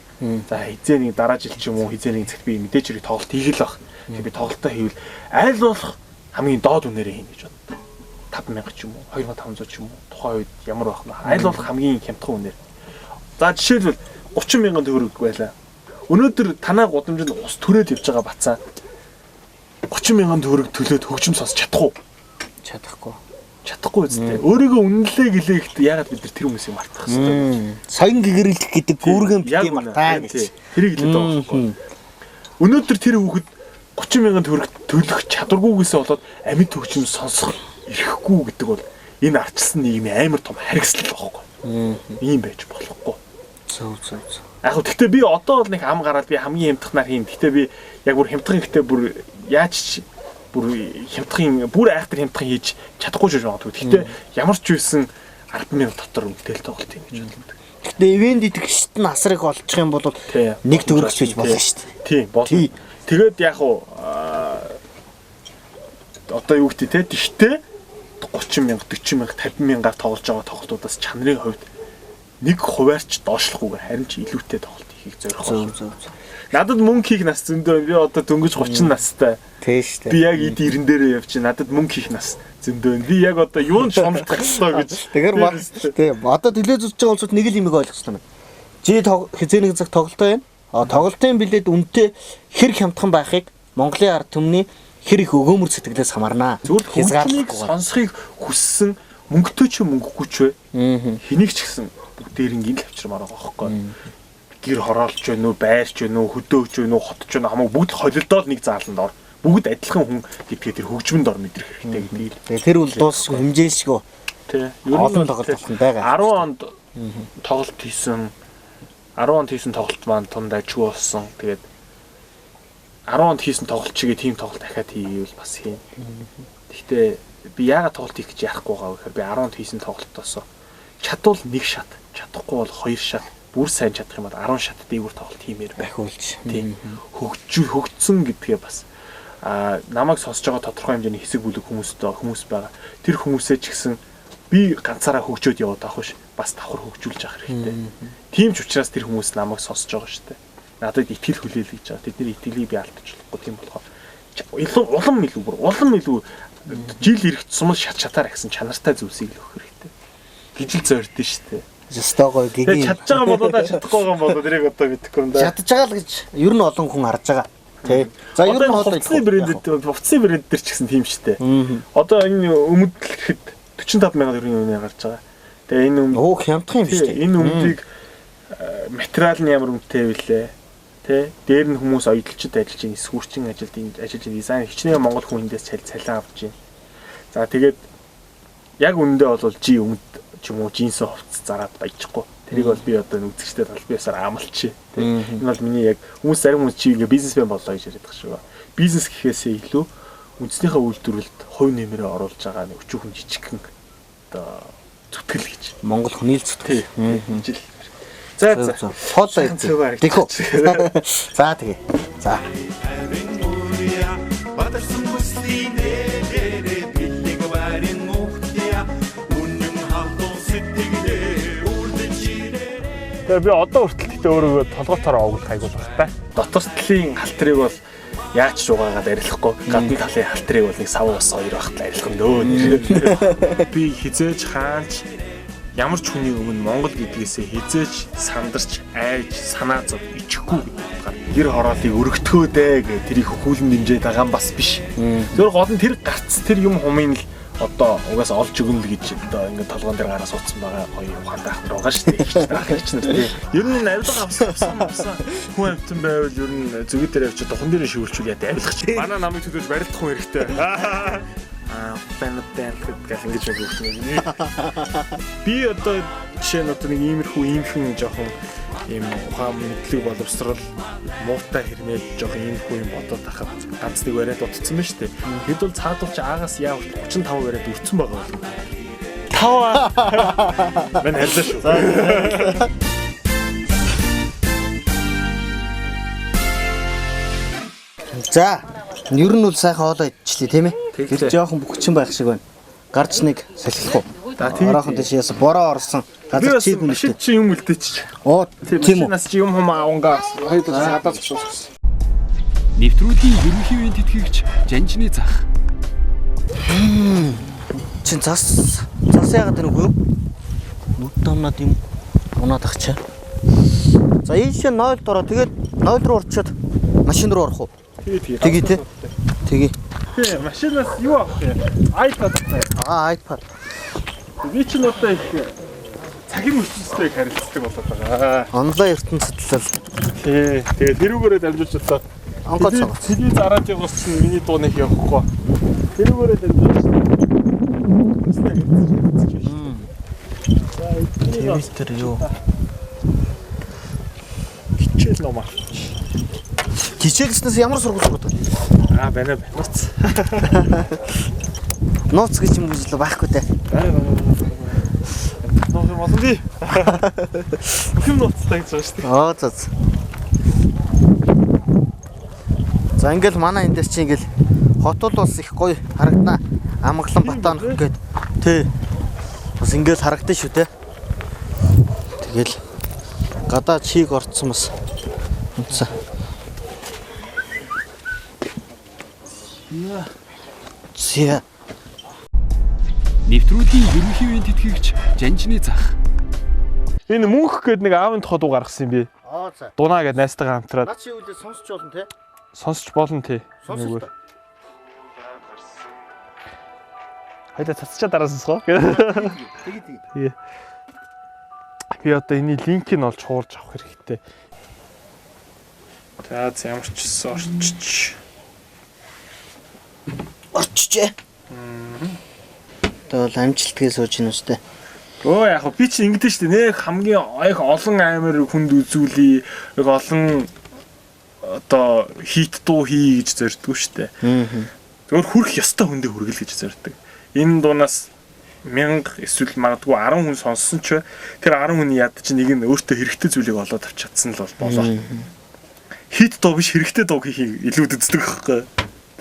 За хизээ нэг дараа жил ч юм уу хизээ нэг цагт би мэдээч хэрэг тоглолт хийх л баг. Тэгээ би тоглолтоо хийвэл аль болох хамгийн доод үнээрээ хийнэ гэж боддог. 5000 ч юм уу, 2500 ч юм уу тухайн үед ямар байх вэ? Аль болох хамгийн хямдхан үнээр. За жишээлбэл 30 мянган төгрөг байлаа. Өнөөдөр танаа гудамжинд ус түрээд явж байгаа бацаа 30 мянган төгрөг төлөөд хөгжим сонсч чадах уу? Чадахгүй. Чадахгүй үстэй. Өөрийгөө үнэлээ гэлээхэд яагаад бид тэр хүмүүсийг мартах хэвтэй? Соён гэгэрэлдэх гэдэг гүүргэн битгий мартаа гэж. Тэрийг хэлээд байгаа байхгүй. Өнөөдөр тэр хүүхэд 30 мянган төгрөг төлөх чадваргүйгээсээ болоод амьд хөгжим сонсох ирэхгүй гэдэг бол энэ арчилсан нийгмийн амар том харгислал байхгүй. Ийм байж болохгүй. Зөв зөв зөв. Яг гоо гэхдээ би одоо бол нэг ам гараад би хамгийн хямдханаар хийн. Гэхдээ би яг бүр хямдхан гэхдээ бүр яаж ч бүр хямдхан бүр айхтар хямдхан хийж чадахгүй ч магадгүй. Гэхдээ ямар ч байсан 10,000 дотор үнэтэй л тоглолт юм гэж боддог. Гэхдээ ивент итгэгчт нь асар их олчих юм бол нэг төгрөгч байж болно шүү дээ. Тийм болно. Тэгээд яг уу одоо юу гэдэг те тэгтээ 30 мянга, 40 мянга, 50 мянгаар тоглож байгаа тоглолтуудаас чанарын хувьд нэг хуваарч доошлохгүйгээр харин ч илүүтэй тоглолт хийхийг зорих болно. Зөв зөв. Надад мөнгө хийх нас зөндөө. Би одоо дөнгөж 30 настай. Тийм шүү дээ. Би яг эд 90 дээрээ явж байна. Надад мөнгө хийх нас зөндөө. Би яг одоо юунд шуналтах ёстой гэж. Тэгэхээр тийм одоо төлөө зүтж байгаа улсууд нэг л юмыг ойлгох ёстой юм. Жи хизээ нэг цаг тоглолтоо байна. А тоглолтын билет үнэтэй хэр хямдхан байхыг Монголын ард түмний хэр их өгөөмөр сэтгэлээс хамаарнаа. Зүгээр хязгаарлахгүй сонсохыг хүссэн мөнгөтэй ч мөнгөгүй ч вэ. Хэнийг ч гэсэн бүгдээрингийн л авчирмаар байгаа байхгүй. Гэр хороолч вэ нүү, байрч вэ нүү, хөдөөч вэ нүү, хотч вэ нүү хамаагүй бүгд холилдоод нэг зааланд ор. Бүгд адилхан хүн гэдгээ тэр хөгжмөнд ор мэдрэх хэрэгтэй гэдгийг. Тэгээ тэр үл дуусгүй хэмжээлшгүй. Тэ. Олон тоглолт болсон байгаа. 10 онд тоглолт хийсэн 10 онд хийсэн тоглолт маань тунд ажгүй болсон. Тэгээд 10 онд хийсэн тоглолт чигээ тийм тоглолт дахиад хийвэл бас хийн. Гэхдээ би яагаад тоглолт хийх гэж яахгүй байгаа вэ гэхээр би 10 онд хийсэн тоглолтоос чадвал нэг шат, чадахгүй бол хоёр шат, бүр сайн чадах юм бол 10 шат дээгүүр тоглолт хиймээр байх болж. Тийм. Хөгжсөн гэдгээ бас намайг сонсож байгаа тодорхой хэмжээний хэсэг бүлэг хүмүүстэй хүмүүс байгаа. Тэр хүмүүсээ ч гэсэн би ганцаараа хөгжөөд яваад авах биш, бас давхар хөгжүүлж явах хэрэгтэй. Тийм ч учраас тэр хүмүүс намайг сонсож байгаа шүү дээ. Надад итгэл хүлээл гэж байгаа. Тэдний итгэлийг би алдчих болохгүй тийм болохоор илүү улам илүү бүр улам илүү жил ирэх тусам шат шатаар агсан чанартай зүйлсийг л өгөх хэрэгтэй. Гэж л зордсон шүү дээ. Ёстой гоё гэгэн. Чадж байгаа болоо да чадахгүй байгаа болоо тэрийг одоо мэдэхгүй юм да. Чадж байгаа л гэж ер нь олон хүн харж байгаа. Тэ. За ер нь хувцсны брэнд хувцсны брэнд дээр ч гэсэн тийм шүү дээ. Одоо энэ өмдлөхэд 45 мянган төгрөгийн үнэ гарч байгаа. Тэгээ энэ өмд өө хямдхан юм шүү дээ. Энэ өмдийг материал нь ямар үнэтэй вүлээ? Тэ. Дээр нь хүмүүс оёдолчд ажиллаж байна, эсгүүрчин ажилд ажиллаж байна, дизайн хичнээн монгол хүн эндээс цалин авч байна. За тэгээд яг үнэндээ бол жи өмд ч юм уу джинсэн хувцас зараад баяжихгүй. Тэрийг бол би одоо үзэгчтэй тал би ясаар амлчих. Тэ. Энэ бол миний яг хүмүүс зарим хүмүүс чи ингээ бизнесмен боллоо гэж яриад байгаа шүү. Бизнес гэхээсээ илүү үндснийхээ үйлдвэрлэлд хувь нэмрээ оруулж байгаа нэг өчүүхэн жижигхэн одоо зүтгэл гэж. Монгол хүний л зүтгэл. Жил. За за. Хоолоо идэх. Тэхүү. За тэгээ. За. Бадарсан бүслийн дээрээ бэлэг барин ухтя үнэн халуун сэтгэлээ үрдэж ирээрээ. Тэгээ би одоо хүртэл гэхдээ өөрийгөө толгой тороо овоглох айгуул баг та. Дотор талын халтрыг бол яаж ч угаагаад арилахгүй, гадна талын халтрыг бол нэг сав ус хоёр багтал арилах юм дөө нэр. Би хизээж хаанч ямар ч хүний өмнө Монгол гэдгээсээ хизээж сандарч, айж, санаа зов ичихгүй гэдэг утгаар. Гэр хороолыг өргөтгөө дээ гэх тэрийг хөхүүлэн дэмжиж байгаа юм бас биш. Зөвхөн гол нь тэр гарц тэр юм хумын л одоо угаасаа олж өгнө л гэж одоо ингээд толгоон дээр гараа суудсан байгаа гоё ухаантай ах нар байгаа шүү дээ. Ах эгч нар тий. Ер нь авилга авсан хүн амтан байвал ер нь зүгий дээр авчиж духан дээр шивүүлчихвэл яа авилгач. Манай намыг төлөөлж барилдах хүн хэрэгтэй. Аа бэн бэн гэл ингэж нэг үгт нэг. Би одоо жишээ нь одоо нэг иймэрхүү иймхэн жоохон ийм ухаан мэдлэг боловсрал муутай хэрнээ жоохон иймэрхүү юм бодоод тахад ганц нэг вариант утцсан байна шүү дээ. Хэд бол цаадуур чи аагаас яа 35 вариант өрцөн байгаа бол. 5 Мэн харьлаа шүү. За. Ер нь бол сайхан хоолоо идчихлээ тийм ээ. Тэр жоохон бүхчин байх шиг байна. Гарч нэг салхилах уу? Ороохон тийш яасан бороо орсон. Газар чиг машин үнэтэй. чи юм үлдээчих. Оо тийм үү. Машинаас чи юм хум авангаа хоёр талаас гадаа зогсоос. Нэвтрүүлгийн ерөнхий үеийн тэтгэгч Жанжны зах. Чин зас зас яагаад энэ үгүй юу? Нүд дамнаад юм унаад ах чаа. За ийшээ 0 дороо тэгээд 0 руу орчоод машин руу орох уу? Тэгээ Тэгээ тий. Тэгээ. Тий, машинаас юу авах юм? iPad авах. Аа iPad. Би чинь одоо их цагийн ертөнцтэй их харилцдаг болоод байгаа. Онлайн ертөнцид л Тий. Тэгээд тэрүүгээрээ дамжуулж одоо онгоц сонгоц. Телевиз зараад яваас чинь миний дуу нэг явахгүй. Тэрүүгээрээ дамжуулж Твиттер юу? Хичээл ном аа. Хичээлснээс ямар сургууль сурдаг? Аа байна байна. Нууц. Нууц гэж юм гэж л байхгүй те. Байна байна. Нууц юм олон би. Бүх юм нууцтай гэж байгаа шүү дээ. Аа за. За ингээл манай энэ дээр чи ингээл хотол бас их гоё харагдана. Амгалан Батаанх гээд тий. Бас ингээл харагдана шүү те. Тэгэл гадаа чиг орцсон бас унтсан. Зя. Нэвтрүүлгийн ерөнхий үеийн тэтгэгч Жанжны зах. Энэ мөнх гээд нэг аавын тухай дуу гаргасан юм би. Аа за. Дунаа гээд найзтайгаа хамтраад Наа чи үлээ сонсч болно те. сонсч болно тий. Сонсч Нүгээр. та. Хайда цацчаа дараа сонсгоо. Тэгээ тэгээ. Би одоо энэний линкийг нь олж хуулж авах хэрэгтэй. За ямар ч гэсэн орчиж. Орчжээ. Тэгвэл амжилтгээ сууж ийн үстэй. Өө яг хөө би чи ингэдэж штэ нэг хамгийн их олон амир хүнд үзүүлье. Их олон одоо хит дуу хий гэж зордгоо штэ. Аа. Зөвхөн хүрх ёстой хүндээ хүргэл гэж зорддог. Энэ дуунаас 1000 эсвэл магадгүй 10 хүн сонссон ч тэр 10 хүний яд чи нэг нь өөртөө хэрэгтэй зүйлийг олоод авч чадсан л бол болоо. Хит дуу биш хэрэгтэй дуу хийхийг илүү үздэг байхгүй.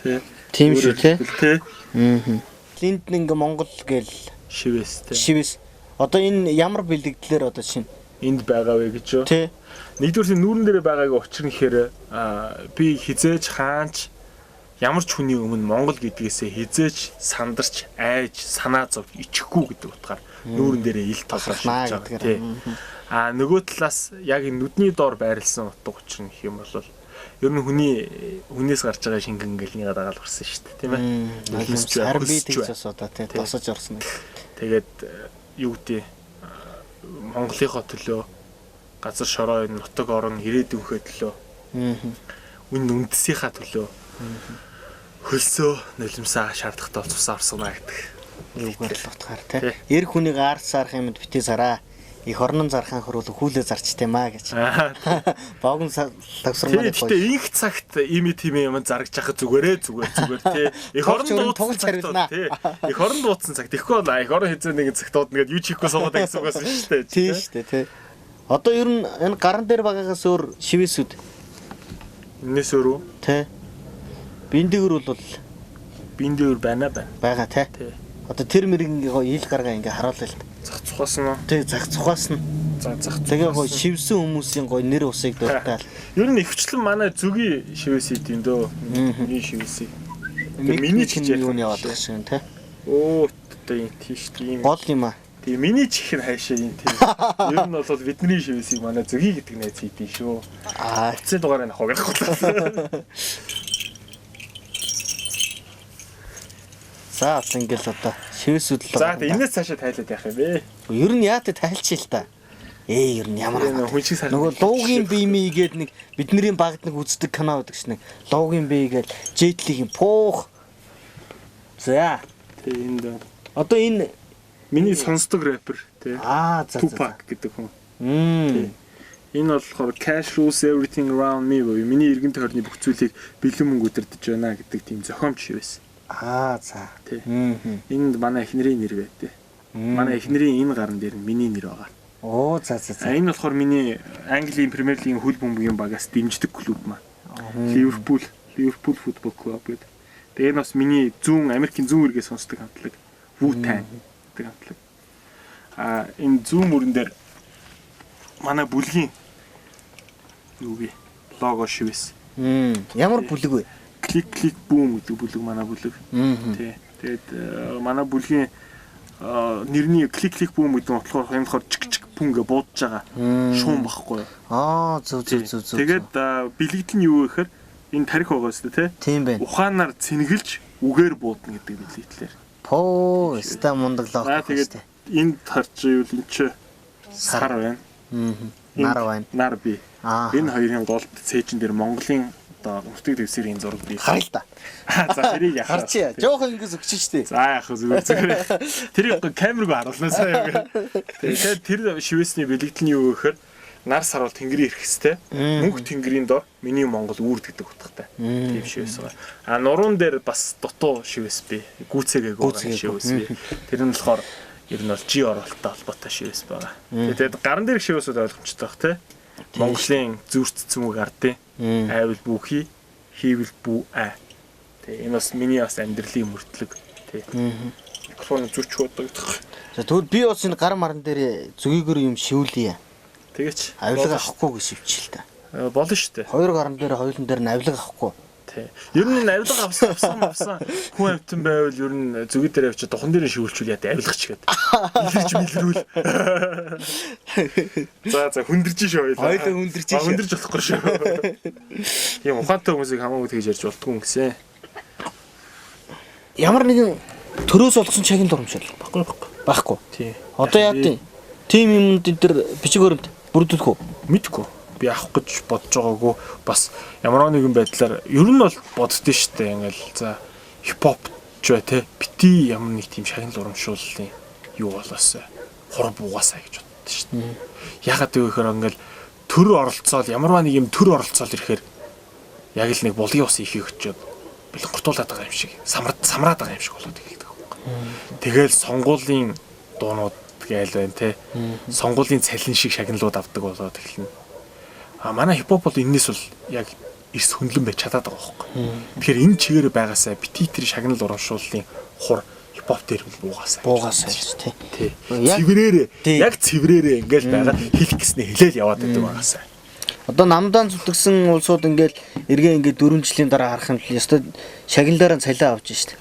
Тэ. Тийм шүү те. Тэ. Аа. Энд ингээ Монгол гээл Шивээс тэ. шивээс. Одоо энэ ямар бэлэгдлэр одоо шинэ Энд байгаа вэ гэж юу? тий. Нэгдүгээр нь нүүрэн дээр байгаагийн учир нь гэхээр би хизээж хаанч ямар ч хүний өмнө Монгол гэдгээсээ хизээж сандарч, айж, санаа зов ичихгүй гэдэг утгаар нүүрэн дээрээ ил толгой Бахархнаа шивж байгаа. гэдгээр. Тий. А нөгөө талаас яг энэ нүдний доор байрлсан утга учир нь гэх юм бол ер нь хүний хүнээс гарч байгаа шингэн ингээл нэга дагаал гарсан шүү дээ, тийм ээ. Нулимсч бай, Харин би хөлсч тэгж бай. бас одоо тий Тий. тосож орсон. Тэгээд юу гэдэг Монголынхоо төлөө газар шороо энэ нутаг орон ирээдүйнхээ төлөө Аа. үн үндэсийнхаа төлөө хөлсөө нулимсаа шаардлагатай бол цусаа авсгана гэдэг. Юугаар л утгаар тий. Тий. Эр хүнийг аар саарах юмд битээ сараа. Их орнон зархаан хөрвөл хүүлээ зарчт юм аа гэж. Богн лагсармаар Гэтэ инх цагт ими тийм юм зарагч яхад зүгээрээ зүгээр зүгээр тий. Их орон дуудсан цагт тий. Их орон дуудсан цагт тэгэхгүй бол их орон хэзээ нэгэн цагт дуудна гэд юу ч хийхгүй суугаад гэсэн үг байсан шүү дээ. Тий шүү дээ тий. Одоо ер нь энэ гаран дээр байгаагаас өөр шивээсүүд. Энэс өөр үү? Тий. Биндэгэр бол биндэгэр байна байна. Байгаа тий. Одоо тэр мэрэгэн гоё ил гаргаа ингээ харуулъя л. Зах цухаас нь. Тий, зах цухаас нь. За зах. Тэгээ гоё шивсэн хүмүүсийн гоё нэр усыг дуртаал. Ер нь ихвчлэн манай зүгийн шивээс идэв дөө. Миний шивээсийг. Тэгээ миний ч гэж юу яваад байгаа юм те. Өө одоо юм тийш тийм. Гол юм аа. Тэгээ миний чих нь хайшаа юм тийм. Ер нь бол бидний шивээсийг манай зүгийн гэдэг найз идэв шүү. Аа, эцсийн дугаарыг авах гэх бодлоо. За ингээл одоо шивээсүүд л. За тэгээ энэс цаашаа тайлаад яах юм бэ? Ер нь яа тэ тайлчих л та. Ээ ер нь ямар хүн шиг сар. Нөгөө луугийн бие мий гээд нэг бидний багт нэг үздэг кино байдаг ш нэг. Луугийн бие гээд Жетлигийн пуух. За. Тэ энд одоо энэ миний сонсдог рэпер тий. Аа за. Tupac гэдэг хүн. Энэ болохоор cash rules everything around me буюу миний эргэн тойрны бүх зүйлийг бэлэн мөнгө удирдах байна гэдэг тийм зохиомж шивээс. Аа за. Тий. Энд манай эхнэрийн нэр байдээ. Манай эхнэрийн энэ гаран дээр нь миний нэр байгаа. Оо за за за. Энэ болохоор миний Английн Премьер Лигийн хөл бөмбөгийн багаас дэмждэг клуб маа. Ливерпул, Ливерпул футбол клуб гэдэг. Тэгээ энэ бас миний зүүн Америкийн зүүн эргээ сонсдог хамтлаг Wu-Tang гэдэг хамтлаг. Аа энэ зүүн мөрөн дээр манай бүлгийн юу гэ лого шивээс. Ямар бүлэг вэ? Клик клик бүүм гэдэг бүлэг манай бүлэг. Тий. Тэгээд манай бүлгийн нэрний клик клик бүүм гэдэг нь болохоор энэ болохоор чик чик пүн гэ буудаж байгаа шуум багхгүй. Аа зөв зөв зөв зөв. Тэгээд бэлэгдэл нь юу гэхээр энэ тарих байгаа шүү дээ, тий. Тийм байна. Ухаанаар цэнгэлж үгээр буудна гэдэг бэлэгдлэр. Поо, ста мундаг лого. Тэгээд энд харж ивэл энэ чи сар байна. Нар байна. Нар би. Энэ хоёрын голд цээжин дээр Монголын одоо өртөг дэвсгэрийн зураг бий. Харъя л да. За тэрийг яах. Харчия. Жохон ингэж өгч штэ. За яах вэ зүгээр зүгээр. Тэрийг камергүй харуулнаа сайн. Тэгээд тэр шивээсний бэлэгдэл нь юу гэхээр нар сар бол тэнгэрийн эрхэстэй. Мөнх тэнгэрийн дор миний Монгол үүрд гэдэг утгатай. Тийм шивээс байгаа. А нуруунд дээр бас дутуу шивээс бий. Гүцээгээгүй байгаа шивээс бий. Тэр нь болохоор ер нь бол жи оролттой холбоотой шивээс байгаа. Тэгээд гаран дээрх шивээсүүд ойлгомжтой байх тий. Монголын зүрт цэцэн үг ардын айвал бүхий, хийвэл бүү ай. Тэ энэ бас миний бас амьдралын мөртлөг тий. Микрофон зүрч хөөдөг гэдэг. За тэгвэл би бас энэ гар маран дээр зүгийгөр юм шивлэе. Тэгээч. Авилга авахгүй гэж шивчих л та. Болно шүү дээ. Хоёр гаран дээр хоёулын дээр нь авилга авахгүй. Тий. Ер нь энэ авилга авсан авсан хүн амтан байвал ер нь зүгий дээр явчих духан дээр шивүүлчихвэл яа авилгач гээд. Илэрч мэлрүүл. За за хүндэрж шүү хоёлаа. Хоёлаа хүндэрж шүү. Хүндэрж болохгүй шүү. Тийм ухаантай хүмүүсийг хамаагүй тэгж ярьж болтгүй юм гэсэн. Ямар нэгэн төрөөс олгосон чагын дурамжуул баггүй баггүй. Байхгүй. Тий. Одоо яа гэв? Тим юмд энэ төр бичиг баримт бүрдүүлэх үү? Мэдгүй. Би авах гэж бодож байгаагүй бас ямар нэгэн байдлаар ер нь бол боддөө штэ ингээл за хипхоп ч бай те бити ямар нэг тийм шагнал урамшууллын юу болоосай хур буугаасай гэж боддоо штэ. Ягаад гэвэл ингээл төр оролцоол ямар нэг юм төр оролцоол ирэхээр яг л нэг булгийн ус ихийг өчөөд бэлгуртуулаад байгаа юм шиг самраад байгаа юм шиг болоод эхэлдэг байхгүй. Тэгэл сонгуулийн дуунууд гээл байна те. Сонгуулийн цалин шиг шагналууд авдаг болоод эхэлнэ. А манай хипхоп бол энэс бол яг эрс хөндлөн байж чадаад байгаа байхгүй. Тэгэхээр энэ чигээр байгаасаа бити тэр шагнал урамшууллын хур хипхоп дээр буугаасаа. Буугаасаа гэж тий. Тий. Цэврээрээ яг цэврээрээ ингээл байгаад хэлэх гэснээ хэлээл яваад байдаг байгаасаа. Одоо намдаан зүтгэсэн улсууд ингээл эргээ ингээд 4 жилийн дараа харах юм бол ёстой шагналаараа цалин авч штт.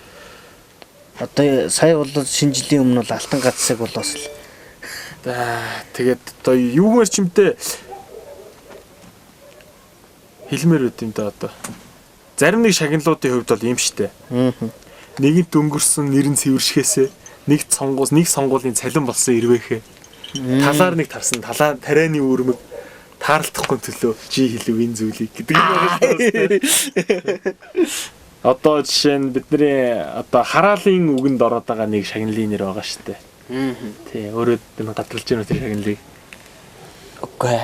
Одоо сая бол шинэ жилийн өмнө бол алтан гацсаг бол бас л. Тэгээд одоо юугаар ч юмтэй хэлмээр байд юм да одоо. Зарим нэг шагналуудын хувьд бол ийм штэ. Нэгэнт өнгөрсөн нэр нь цэвэршгээсээ нэг сонгуул нэг сонгуулийн цалин болсон ирвэхэ. Талаар нэг тарсан талаа тарианы үүрмэг таарлахгүй төлөө жи хэлв энэ зүйлийг гэдэг юм байна шүү дээ. Одоо жишээ нь бидний одоо хараалын үгэнд ороод байгаа нэг шагналын нэр байгаа штэ. Тий, өөрөө энэ гадралж байгаа тэр шагналыг. Үгүй.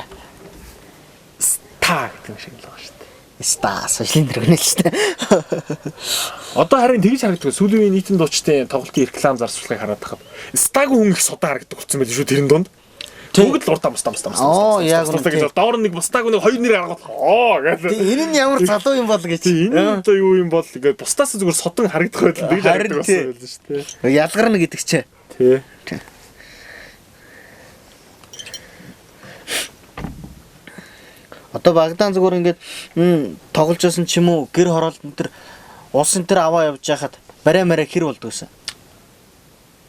Ста гэдэг юм шиг л байгаа шүү дээ. Ста сошиалын дөргөнөл шүү дээ. Одоо харин тэгж харагддаг. Сүүлийн үеийн нийтэн дуучдын тоглолтын реклам зарцуулахыг хараад тахад стагүй хүн их судаан харагддаг болсон байл шүү тэрэн дунд. Бүгд л урдаа бусдаа бусдаа бусдаа. Оо, яг үнэ, гэж доор нэг бусдааг нэг хоёр нэр гаргаад оо гэж. Тий, энэ нь ямар залуу юм бол гэж. Тий, энэ одоо юу юм бол ингээд бусдаас зүгээр содон харагдах байдал тэгж Харин харагддаг тий. болсон байл шүү дээ. Ялгарна гэдэг чи. Тий. Тий. Одоо Багдан зүгээр ингээд тоглож байсан ч юм уу гэр хороолт энэ төр улс энэ төр аваа явж байхад барай мараа хэр болдог гэсэн.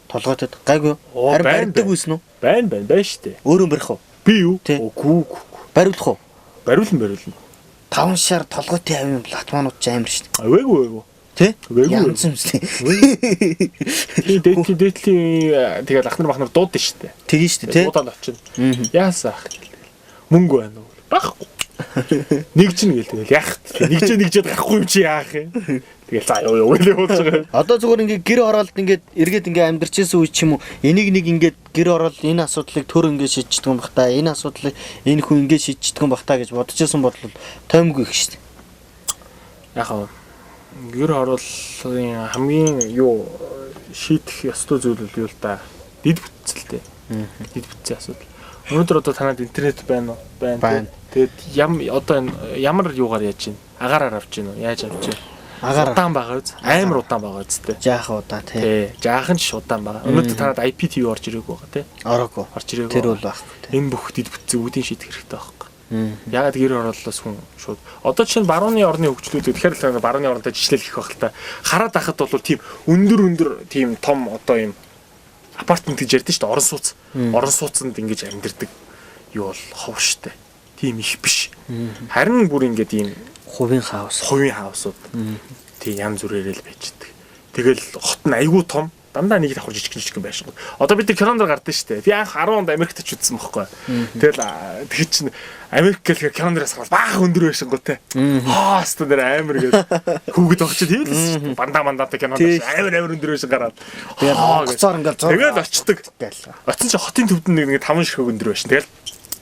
Толгойтод гайгүй. Оо, Харин байна, барьдаг байна. байсан уу? Байна байна байна шүү дээ. Өөрөө барих уу? Би юу? Тий. Үгүй үгүй. Бариулах уу? Бариулна бариулна. Таван шар толгойтын авийн латманууд ч амар шүү дээ. Аваагүй аваагүй. Тэ? Үгүй. Янз юм шүү дээ. Тий, дээдлийн дээдлийн тэгэл ах нар бах нар дуудсан шүү дээ. Тэгин шүү дээ, тэ? Дуудаад очино. Яасан ах гэл. Мөнгө байна уу? Байхгүй. Нэг чинь гэл тэгэл яах вэ? Нэг чинь нэгжээд гарахгүй юм чи яах юм? Тэгэл за юу юу гэл явуулж байгаа. Одоо зүгээр ингээд гэр оролт ингээд эргээд ингээд амьдарч исэн үе ч юм уу энийг нэг ингээд гэр оролт энэ асуудлыг төр ингээд шийдчихдэг юм бах та энэ асуудлыг энэ хүн ингээд шийдчихдэг юм бах та гэж бодож исэн бодол тоймгүй их шүү дээ. Яг аа гэр хорооллын хамгийн юу шийдэх ёстой зүйл бол юу л да? Дид бүтцэлтэй. Дид бүтцийн асуудал. Өнөөдөр одоо танад интернет байна уу? Байна. Байна. Тэгээд ям одоо энэ ямар юугаар яаж чинь? Агаараар авч гин үү? Яаж авч гин? Агаар Удаан байгаа үз. Амар удаан байгаа үз тээ. жаахан удаа тий. Тий, жаахан ч удаан байгаа. Өнөөдөр танад IPTV орж ирээгүй байгаа тий. Ороогүй. Орж ирээгүй. Тэр бол байхгүй тий. Энэ бүх дид бүтцийг үүдийн шийдэх хэрэгтэй байхгүй. Ягаад гэр хорооллоос хүн шууд одоо чинь барууны орны хөгжлүүд тэгэхээр л барууны орнтой жишлэл их байх л та. Хараад байхад бол тийм өндөр өндөр тийм том одоо юм апартмент гэж ярьдэн шүү дээ. Орон сууц. Орон сууцанд ингэж амьдэрдэг юу бол хов штэ. Тийм их биш. Харин бүр ингэж ийм Хувийн хаус. хувийн хаусууд тий янз бүрээр л байж идэг. Тэгэл хот нь айгүй том дандаа нэг давхар жижиг жижиг байшин. Одоо бид нар кинонд гардаг шүү дээ. Би анх 10 онд Америкт очиж үзсэн бохгүй. Тэгэл тэр чинь Америк гэхээр киноноос хараад баах өндөр байшингуу те. Аа хаста нэр амар гэж хүүхэд баг чи тийм л шүү дээ. Бандаа мандаатай кинонд Тий. амар амар өндөр байшин гараад. Тэгэл Хаа гэж. онгоцоор ингээл зур. Тэгэл очдөг. Гээл. Очсон чи хотын төвд нэг нэг таван ширхэг өндөр байшин. Тэгэл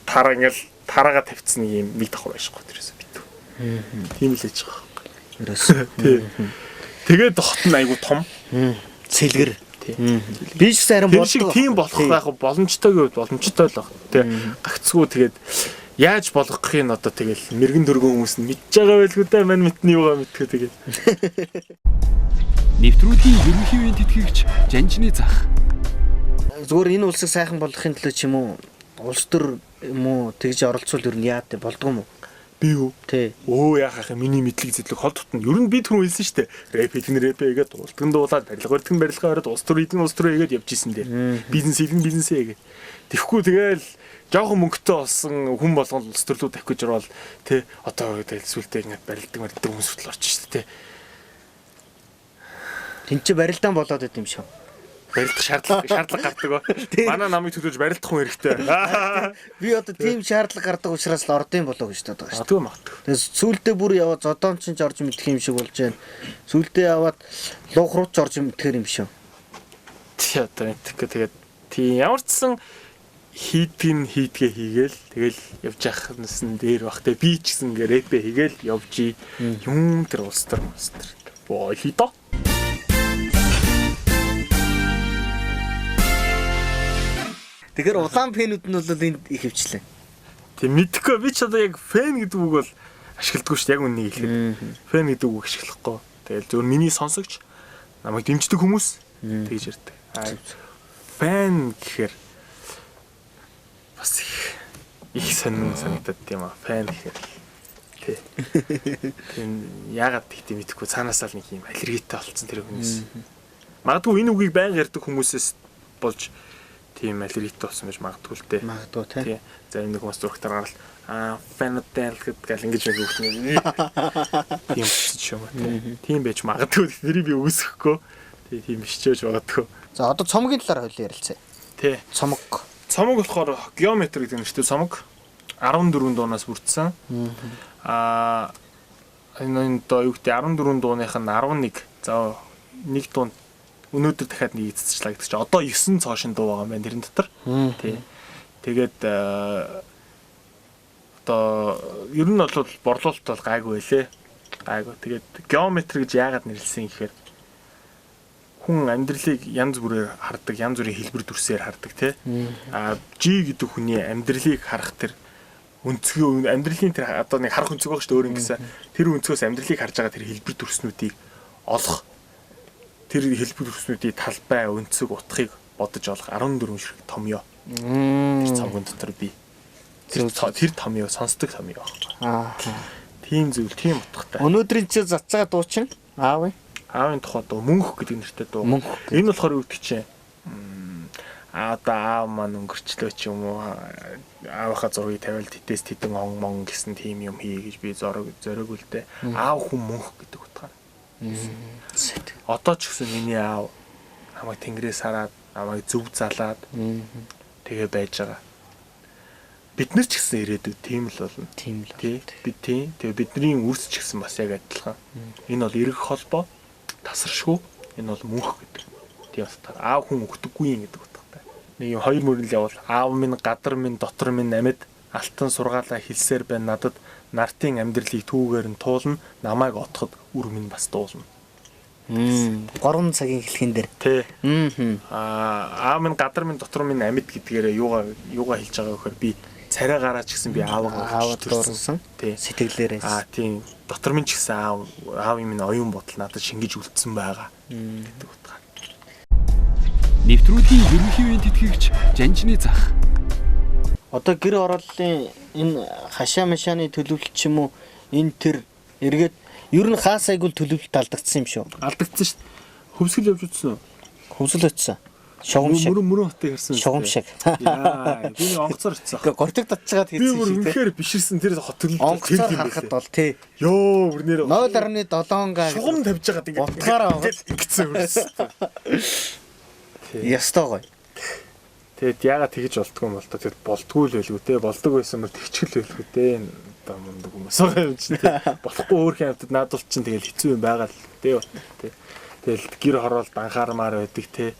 тараа ингээл тараагаа тавьчихсан нэг юм нэг давхар байшингуу тэрээс битүү. Тийм л байж байгаа. Ерөөс. Тий. Тэгээд хот нь айгу том. Цэлгэр. Тий. Би ч гэсэн харин Тэр шиг боддог. тийм болох байх боломжтойг хувьд боломжтой л баг. Тий. Гагцгүй тэгээд яаж болгохыг нь одоо тэгэл мэрэгэн дөргөн хүмүүс нь мэдж байгаа байлгүй дээ мань мэдний юугаа мэдхүү тэгээд. Нэвтрүүлгийн ерөнхий үеийн тэтгэгч Жанжны зах. Зүгээр энэ улсыг сайхан болгохын төлөө ч юм уу улс төр юм уу тэгж оролцвол ер нь яад вэ? Болдгоо юм уу? Би юу? Тий. Өө яах ах юм миний мэдлэг зэдлэг хол тутна. Ер нь би түрүү хэлсэн шүү дээ. Рэп хийдэг нь рэп хийгээд, дуулдаг нь дуулаад, барилга барьдаг нь барилга бариад, улс төр хийдэг нь улс төр хийгээд явж исэн дээ. Бизнес хийдэг нь бизнесээ хийгээд. Тэгэхгүй тэгэл жоохон мөнгөтэй болсон хүн болгон улс төрлөө тавих гэж орвол тэ одоо тэгэл сүултээ ингээд барилдаг барилдаг хүмүүс хүртэл орчих шүү дээ. Тин чи барилдаан болоод байт юм шиг. Барилдах шаардлага шаардлага гардаг ба. Манай намыг төлөөж барилдах хүн хэрэгтэй. Би одоо тийм шаардлага гардаг учраас л ордын болоо гэж боддог шүү. Магадгүй магадгүй. Тэгээ сүулдэ бүр яваад зодоон чинь ч орж мэдэх юм шиг болж байна. Сүулдэ яваад луух руу ч орж мэдхээр юм шиг. Тий одоо мэдхгүй тэгээд тий ямар ч сан хийдг нь хийдгээ хийгээл тэгэл явж явах нэсэн дээр бах те би ч гэсэн ингээ рэпэ хийгээл явж юм тэр улс төр улс төр болидо. Тэгэхээр улаан пенүүд нь бол энд их хвчлээ. Тэг мэдхгүй би ч одоо яг фэн гэдэг үг бол ашигладаггүй шүү дээ яг үннийг хэлэхэд. Фэн гэдэг үг ашиглахгүй. Тэгэл зөвхөн миний сонсогч намайг дэмждэг хүмүүс тэгж ярьдаг. Фэн гэхээр бас их их сонин санагдаад тийм аа. Фэн гэхээр тий. Тийм яагаад тэгтээ мэдэхгүй цаанаасаа л нэг юм аллергитэй болцсон тэр хүнээс. Магадгүй энэ үгийг байнга ярьдаг хүмүүсээс болж тийм аллергитэй болсон байж магадгүй л дээ. Магадгүй тий. Тий. Зарим нэг хүмүүс зурагтаар гарал аа фанаттай л гэдэг гал ингэж нэг хүүхд нэг тийм болсон ч юм уу тий. Тийм байж магадгүй тэрийг би үгүйсэхгүй. Тий тийм биш ч байж магадгүй. За одоо цомгийн талаар хоёул ярилцъя. Тий. Цомог. Цомог болохоор геометр гэдэг нэртэй цомог 14 дуунаас бүрдсэн. Аа энэ одоо юу гэдэг 14 дууных нь 11. За нэг дуунд өнөөдөр дахиад нэг эцэслээ гэдэг чинь одоо 9 цоошин дуу байгаа юм байна тэрэн дотор. Тий. Тэгээд Одоо ер нь бол борлуулалт бол гайгүй байлээ. Гайгүй. Тэгээд геометр гэж яагаад нэрлсэн гэхээр хүн амьдралыг янз бүрээр хардаг, янз бүрийн хэлбэр дүрсээр хардаг тий. А G гэдэг хүний амьдралыг харах тэр өнцгөө амьдралын тэр одоо нэг харах өнцөг байх шүү дээ өөр ингэсэн. Тэр өнцгөөс амьдралыг харж байгаа тэр хэлбэр дүрснүүдийг олох тэр хэлбэр дүрснүүдийн талбай, өнцөг, утгыг бодож олох 14 ширхэг томьёо. Тэр цомгон дотор би тэр томьёо сонсдог томьёо байхгүй. Аа. Тийм зүйл, тийм утгатай. Өнөөдрийн чи затж байгаа дуу чинь аав. Аавын тухай дуу Мөнх гэдэг нэртэй дуу. Мөнх. Энэ болохоор юу гэдэг чинь одоо аав маань өнгөрчлөө ч юм уу аавынхаа зургийг тавиал тэтэс тэдэн он мон гэсэн тийм юм хий гэж би зориг л дээ. Аав хүн мөнх гэдэг утгаар. Одоо ч гэсэн миний аав намайг тэнгэрээс хараад намайг зөв залаад тэгээ байж байгаа. Бид нар ч гэсэн ирээдүйд тийм л болно. Тийм л. Тий. Би тий. Тэгээ бидний үрс ч гэсэн бас яг адилхан. Энэ бол эрг холбоо, тасаршгүй. Энэ бол мөнх гэдэг. Тийм утгаар. Аав хүн өгдөггүй юм гэдэг утгатай. Нэг юм хоёр мөрөл явуул аав минь, гадар минь, дотор минь амьд алтан сургаалаа хэлсээр байна надад нартын амьдралыг түүгээр нь туулна, намайг отоход үр минь бас дуулна. 3 цагийн хэлхэн дээр. Тий. Аа аав минь, гадар минь, дотор минь амьд гэдгээрээ юугаа хэлж байгаа гэхээр би царай гараа ч гэсэн би аавгаа дуурсан. Тий. Сэтгэлээрээ. Аа тийм. Дотор минь ч гэсэн аав минь оюун бодол надад шингэж үлдсэн байгаа гэдэг утгаар. Нэвтрүүлгийн ерөнхий үеийн тэтгэгч Жанжны зах. Одоо гэр хорооллын энэ хашаа машааны төлөвлөлт ч юм уу энэ төр эргээд ер нь хаа сайгүл төлөвлөлт алдагдсан юм шүү. Алдагдсан шүү дээ. Хөвсгөл явж утсан уу? Хөвсгөл очсон. Шугам шиг. Мөрөн хотыг харсан. Шугам шиг. Яа, би нэг онгоцоор очсон. Гэхдээ гортог татчихад Би хийсэн бүр шиг тий. үнэхээр биширсэн тэр хот төлөвлөлт Онгоцоор харахад бол тий. Йоо, бүр нэр 0.7 га. шугам тавьж байгаад ингээд Утгаараа аваад. ингэсэн үрсэн. Ястай гоё. Тэгэд яагаад тэгж болдгоо юм бол та тэгэд болдгоо л байлгүй те. Болдог байсан бол тэгчгэл байлгүй те. Одоо мундаг хүмүүс байгаа юм чинь те. Болохгүй өөрхийн амьтад наадвал чинь тэгэл хэцүү юм байгаа л те. Те. Тэгэл гэр хороолд анхаармаар байдаг те.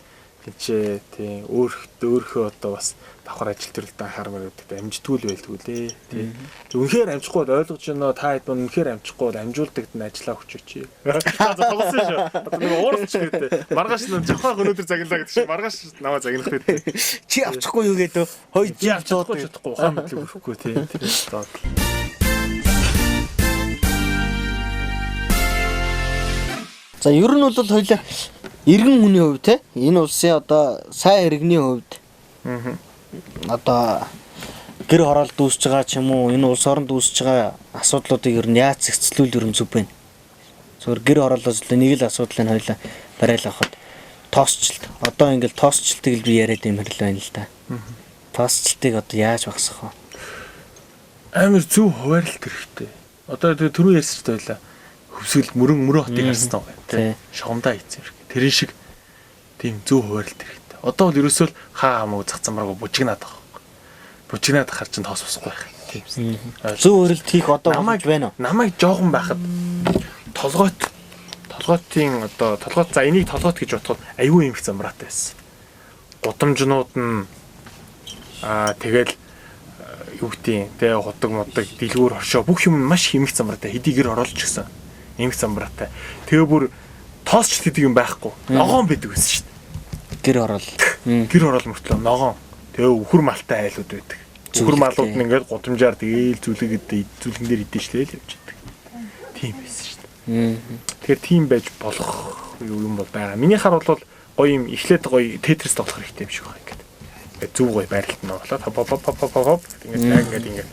Тинчээ тий өөрхөө одоо бас давхар ажил төрөлд анхаармаар байдаг. Амжтгүй л байлгүй лээ тий. Үнэхээр амжихгүй бол ойлгож байна та хэд мөн үнэхээр амжихгүй бол амжуулдагт нь ажиллаа өгчөөч. За тоглосон шүү. Одоо нэг ууралч гэдэг. Маргааш нэг жохоо өнөөдөр загналаа гэдэг шиг маргааш намаа загнах гэдэг. Чи авчихгүй юу гэдэг. Хой Чи авч чадахгүй чадахгүй ухаан мэдлэг өрөхгүй тий. Тэр За ер нь бол хоёлаа иргэн хүний хувьд те энэ улсын одоо сайн иргэний хувьд одоо гэр хороолд үүсэж байгаа ч юм уу энэ улс оронд үүсэж байгаа асуудлуудыг ер нь яаж зэгцлүүл ер нь зүг байна. Зүгээр гэр хороолоос л нэг л асуудлыг хоёлаа барайл авахад тоосчлт. Одоо ингээл тоосчлтыг л би яриад юм хэрэг байна л да. Тоосчлтыг одоо яаж багасгах вэ? Амар зөв хуваарлт хэрэгтэй. Одоо тэгээ түрүү ярьсан ч байлаа. Хөвсгөл мөрөн хотыг харсан байгаа Тий. тий. Шугамдаа хийсэн юм шиг. Тэрэн шиг тийм зөв хуваарлт хэрэгтэй. Одоо бол ерөөсөө л хаа хамаагүй зах замраагүй бужигнаад байгаа байхгүй. Бужигнаад хахар чинь тоос босхгүй байх. Тийм. Зөв хуваарлт хийх одоо боломж байна уу? Намайг жоохон байхад толгойтын одоо толгойт за энийг толгойт гэж бодоход аюу юм их замраатай байсан. Гудамжнууд нь тэгэл юу гэдгийг тэ худаг мудаг дэлгүүр хоршоо бүх юм маш хэмэх замраатай хэдийгээр оролж гисэн эмх замраатай. Тэгээ бүр тоосч гэдэг юм байхгүй. Ногоон байдаг байсан шүү дээ. Гэр хороол. Гэр хороол мөртлөө ногоон. Тэгээ үхэр малтай айлууд байдаг. Үхэр малууд нь ингээд гудамжаар тэгээл зүлэгэд зүлгэн дээр идэж л явж байдаг. Тийм байсан шүү дээ. Тэгэхээр тийм байж болох юм бол байгаа. Миний хар бол гоё юм эхлээд гоё Тетрис тоглох хэрэгтэй юм шиг байна ингээд. Ингээд зөв гоё байралт нь орлоо. Хоп хоп хоп хоп хоп ингээд ингээд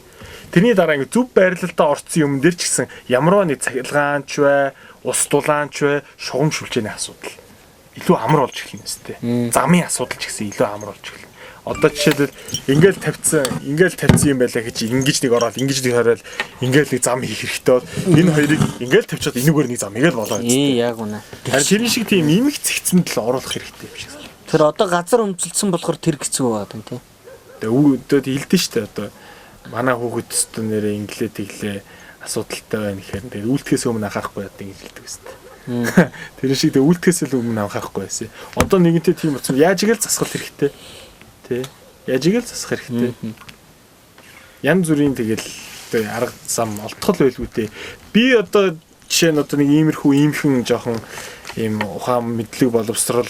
Тэрний дараа ингээд зөв байрлалдаа орцсон юм дээр ч гэсэн ямарваа нэг цахилгаанч бай, ус дулаанч бай, шугам шүлжээний асуудал илүү амар болж эхэлнэ өстэй. Замын асуудал ч гэсэн илүү амар болж эхэлнэ. Одоо жишээлбэл ингээл тавьсан юм байлаа гэж ингэж нэг ороод ингэж нэг хориол ингээл нэг зам хийх хэрэгтэй бол энэ хоёрыг ингээл тавьчихад энэгээр нэг зам ингээл болоо. Ээ яг үнэ. Харин тэрэн шиг тийм имэх зэгцэнд л оруулах хэрэгтэй юм шиг санагдав. Тэр одоо газар өмчлөсөн болохоор тэр хэцүү байгаа юм тий. Тэгээ хэлдэж штэ одоо манай хүүхэд өстө нэрээ инглээ тэглээ асуудалтай байна гэхээр тэгээ үйлдэхээс өмнө анхаарахгүй яд ингэж хэлдэг өстө. Тэр шиг тэгээ үйлдэхээс л өмнө анхаарахгүй байсан. Одоо нэгэнтээ тийм болсон. Яаж игээл засгал хэрэгтэй. Тэ. Яаж игээл засах хэрэгтэй. Янз бүрийн тэгэл хэрэгтэй арга зам олдох л байлгүй дээ. Би одоо жишээ нь одоо нэг иймэрхүү иймхэн жоохон ийм ухаан мэдлэг боловсрол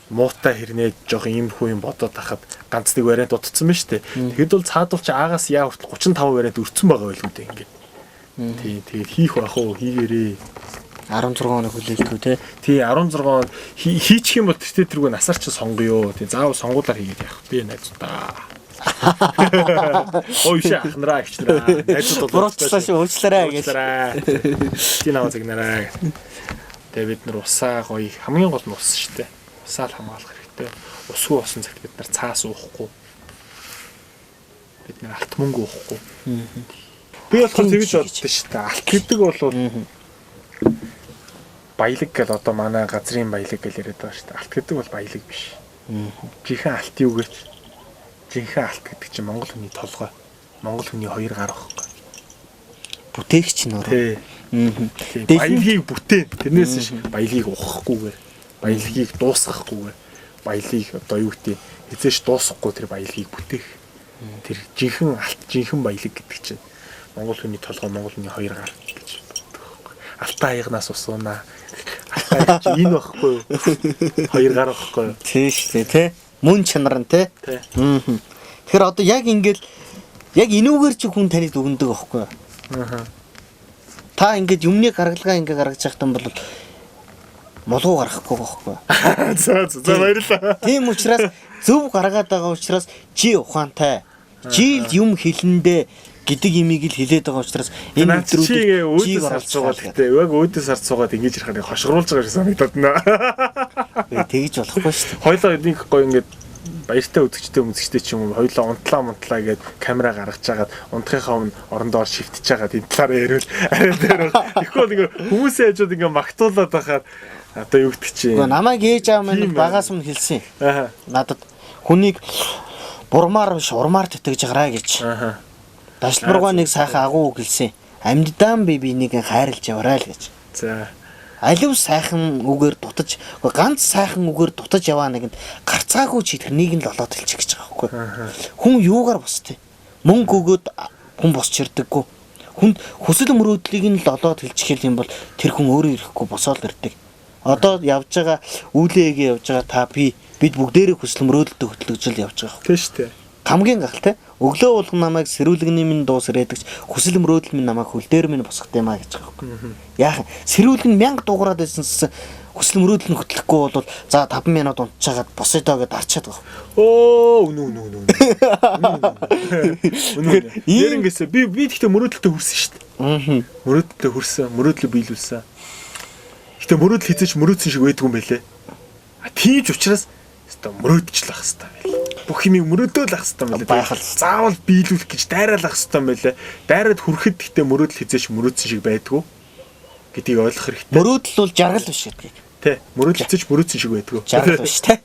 муутай хэрнээ жоохон иймэрхүү юм бодоод тахад ганц нэг вариант утцсан байна шүү дээ. Тэгэхэд бол цаадуул чи А-гаас Я хүртэл 35 вариант өрцөн байгаа байлгүй дээ ингээд. Тий, тэгээд хийх байх уу, хийгээрээ. 16 хоног хүлээлтгүй те. Тий, 16 хоног хийчих юм бол тэртээ тэргүй насаар чи сонгоё. Тий, заавал сонгуулаар хийгээд явах тий найзуудаа. Ой ши ах нараа эгч нараа. Найзууд бол Буруутчлаа шүү, уучлаарай гэж. Уучлаарай. Тий наваа загнараа. Тэгээ бид нар усаа гоё хамгийн гол нь ус шүү дээ. Усаа л хамгаалах хэрэгтэй. Усгүй усан цагт бид нар цаас уухгүй. Бид нар алт мөнгө уухгүй. Би болохоор тэгж боддоо шүү дээ. Алт гэдэг бол баялаг гэл одоо манай газрын баялаг гэл яриад байгаа шүү дээ. Алт гэдэг бол баялаг биш. Жинхэнэ алт юу гэж? Жинхэнэ алт гэдэг чинь Монгол хүний толгой. Монгол хүний хоёр гар байхгүй. Бүтээгч нь өөрөө. Тий. Баялагийг бүтээн. Тэрнээс биш баялагийг ухахгүйгээр, баялагийг дуусгахгүйгээр, баялагийг одоо юу гэдэг эзээш дуусгахгүй тэр баялагийг бүтээх. Тэр жинхэнэ алт, жинхэнэ баялаг гэдэг чинь Монгол хүний толгой, Монгол хүний хоёр гар гэж боддог байхгүй. Алтан аягнаас усуунаа. Алтан аяг чи энэ байхгүй юу? Хоёр гар байхгүй юу? Тий шүү дээ, тий. Мөн чанар нь тий. Тий. Тэгэхээр одоо яг ингээд яг энүүгээр чи хүн таныг дүгнэдэг байхгүй юу? Аа. Та ингээд юмны гаргалгаа ингээд гаргаж явах юм бол мулгуу гаргахгүй байхгүй юу? За за баярлалаа. Тийм учраас зөв гаргаад байгаа учраас чи ухаантай. Чи л юм хэлэндээ гэдэг имийг л хэлээд байгаа учраас энэ өдрүүдэд өөдөөс харж суугаад гэтээ яг өөдөөс харж суугаад ингэж ирэхээр хошгоруулж байгаа шиг санагдаад байна. Тэгж болохгүй шүү дээ. Хоёлоо нэг гоё ингээд баяртай үзэгчтэй үзэгчтэй ч юм уу хоёлоо унтлаа мунтлаа гээд камера гаргаж агаад унтахынхаа өмнө орондоо шивтэж агаад энэ талаараа яриул арай дээр тэгэхгүй нэг хүмүүсийн хажууд ингээ магтуулаад байхаар одоо юу гэдэг чинь. Гэхдээ намайг ээж аав минь багаас өмнө хэлсэн. Аа. Надад хүнийг бурмаар биш урмаар тэтгэж агараа гэж. Аа. Дашлбаргаа нэг сайхан агуу үг хэлсэн. Амьддаан би бинийг хайрлж яваарай л гэж. За. Алив сайхан үгээр дутаж, ганц сайхан үгээр дутаж яваа нэгэнд гарцгаагүй чи тэрнийг нь л олоод хэлчих гэж байгаа байхгүй. Хүн юугаар бостой? Мөнгө өгөөд хүн босч ирдэггүй. Хүнд хүсэл мөрөөдлийг нь л олоод хэлчих юм бол тэр хүн өөрөө ирэхгүй босоол ирдэг. Одоо явж байгаа үүлээгээ явж байгаа та би бид бүгдээрээ хүсэл мөрөөдөлтөд хөтлөгжил явж байгаа. Тийм шүү дээ. Хамгийн гал те өглөө болгон намайг сэрүүлэгний минь дуус ирээдэгч хүсэл мөрөөдөл минь намайг хөл дээр минь босгох юм а гэж байгаа байхгүй. Яах сэрүүлэг нь 1000 дуугараад байсанс хүсэл мөрөөдөл нь хөтлөхгүй бол за 5 минут унтчаагаад босъё доо гэдээ арчаад байгаа. Өө үнэ үнэ үнэ. Үнэ. Нэрнгээсээ би гэхдээ мөрөөдөлтөд хүрсэн шүү дээ. Мөрөөдөлтөд хүрсэн, мөрөөдлөө биелүүлсэн. Гэтэ мөрөөдөл хийцэж мөрөөдсөн шиг байдгүй юм байлээ. А тийм ч учраас өстой мөрөөдч л ах хэвээр байлээ. Бүх юмыг мөрөөдөөл ах хэвээр байлээ. Байх л заавал биелүүлэх гэж дайраал ах хэвээр байлээ. Дайраад хүрэхэд гэтэ мөрөөдөл хийцэж мөрөөдсөн шиг байдгүй гэдгийг ойлгох хэрэгтэй. Мөрөөдөл бол жаргал биш гэдгийг. Тэ. Мөрөөдөл хийцэж мөрөөдсөн шиг байдгүй. Жаргал биш тэ.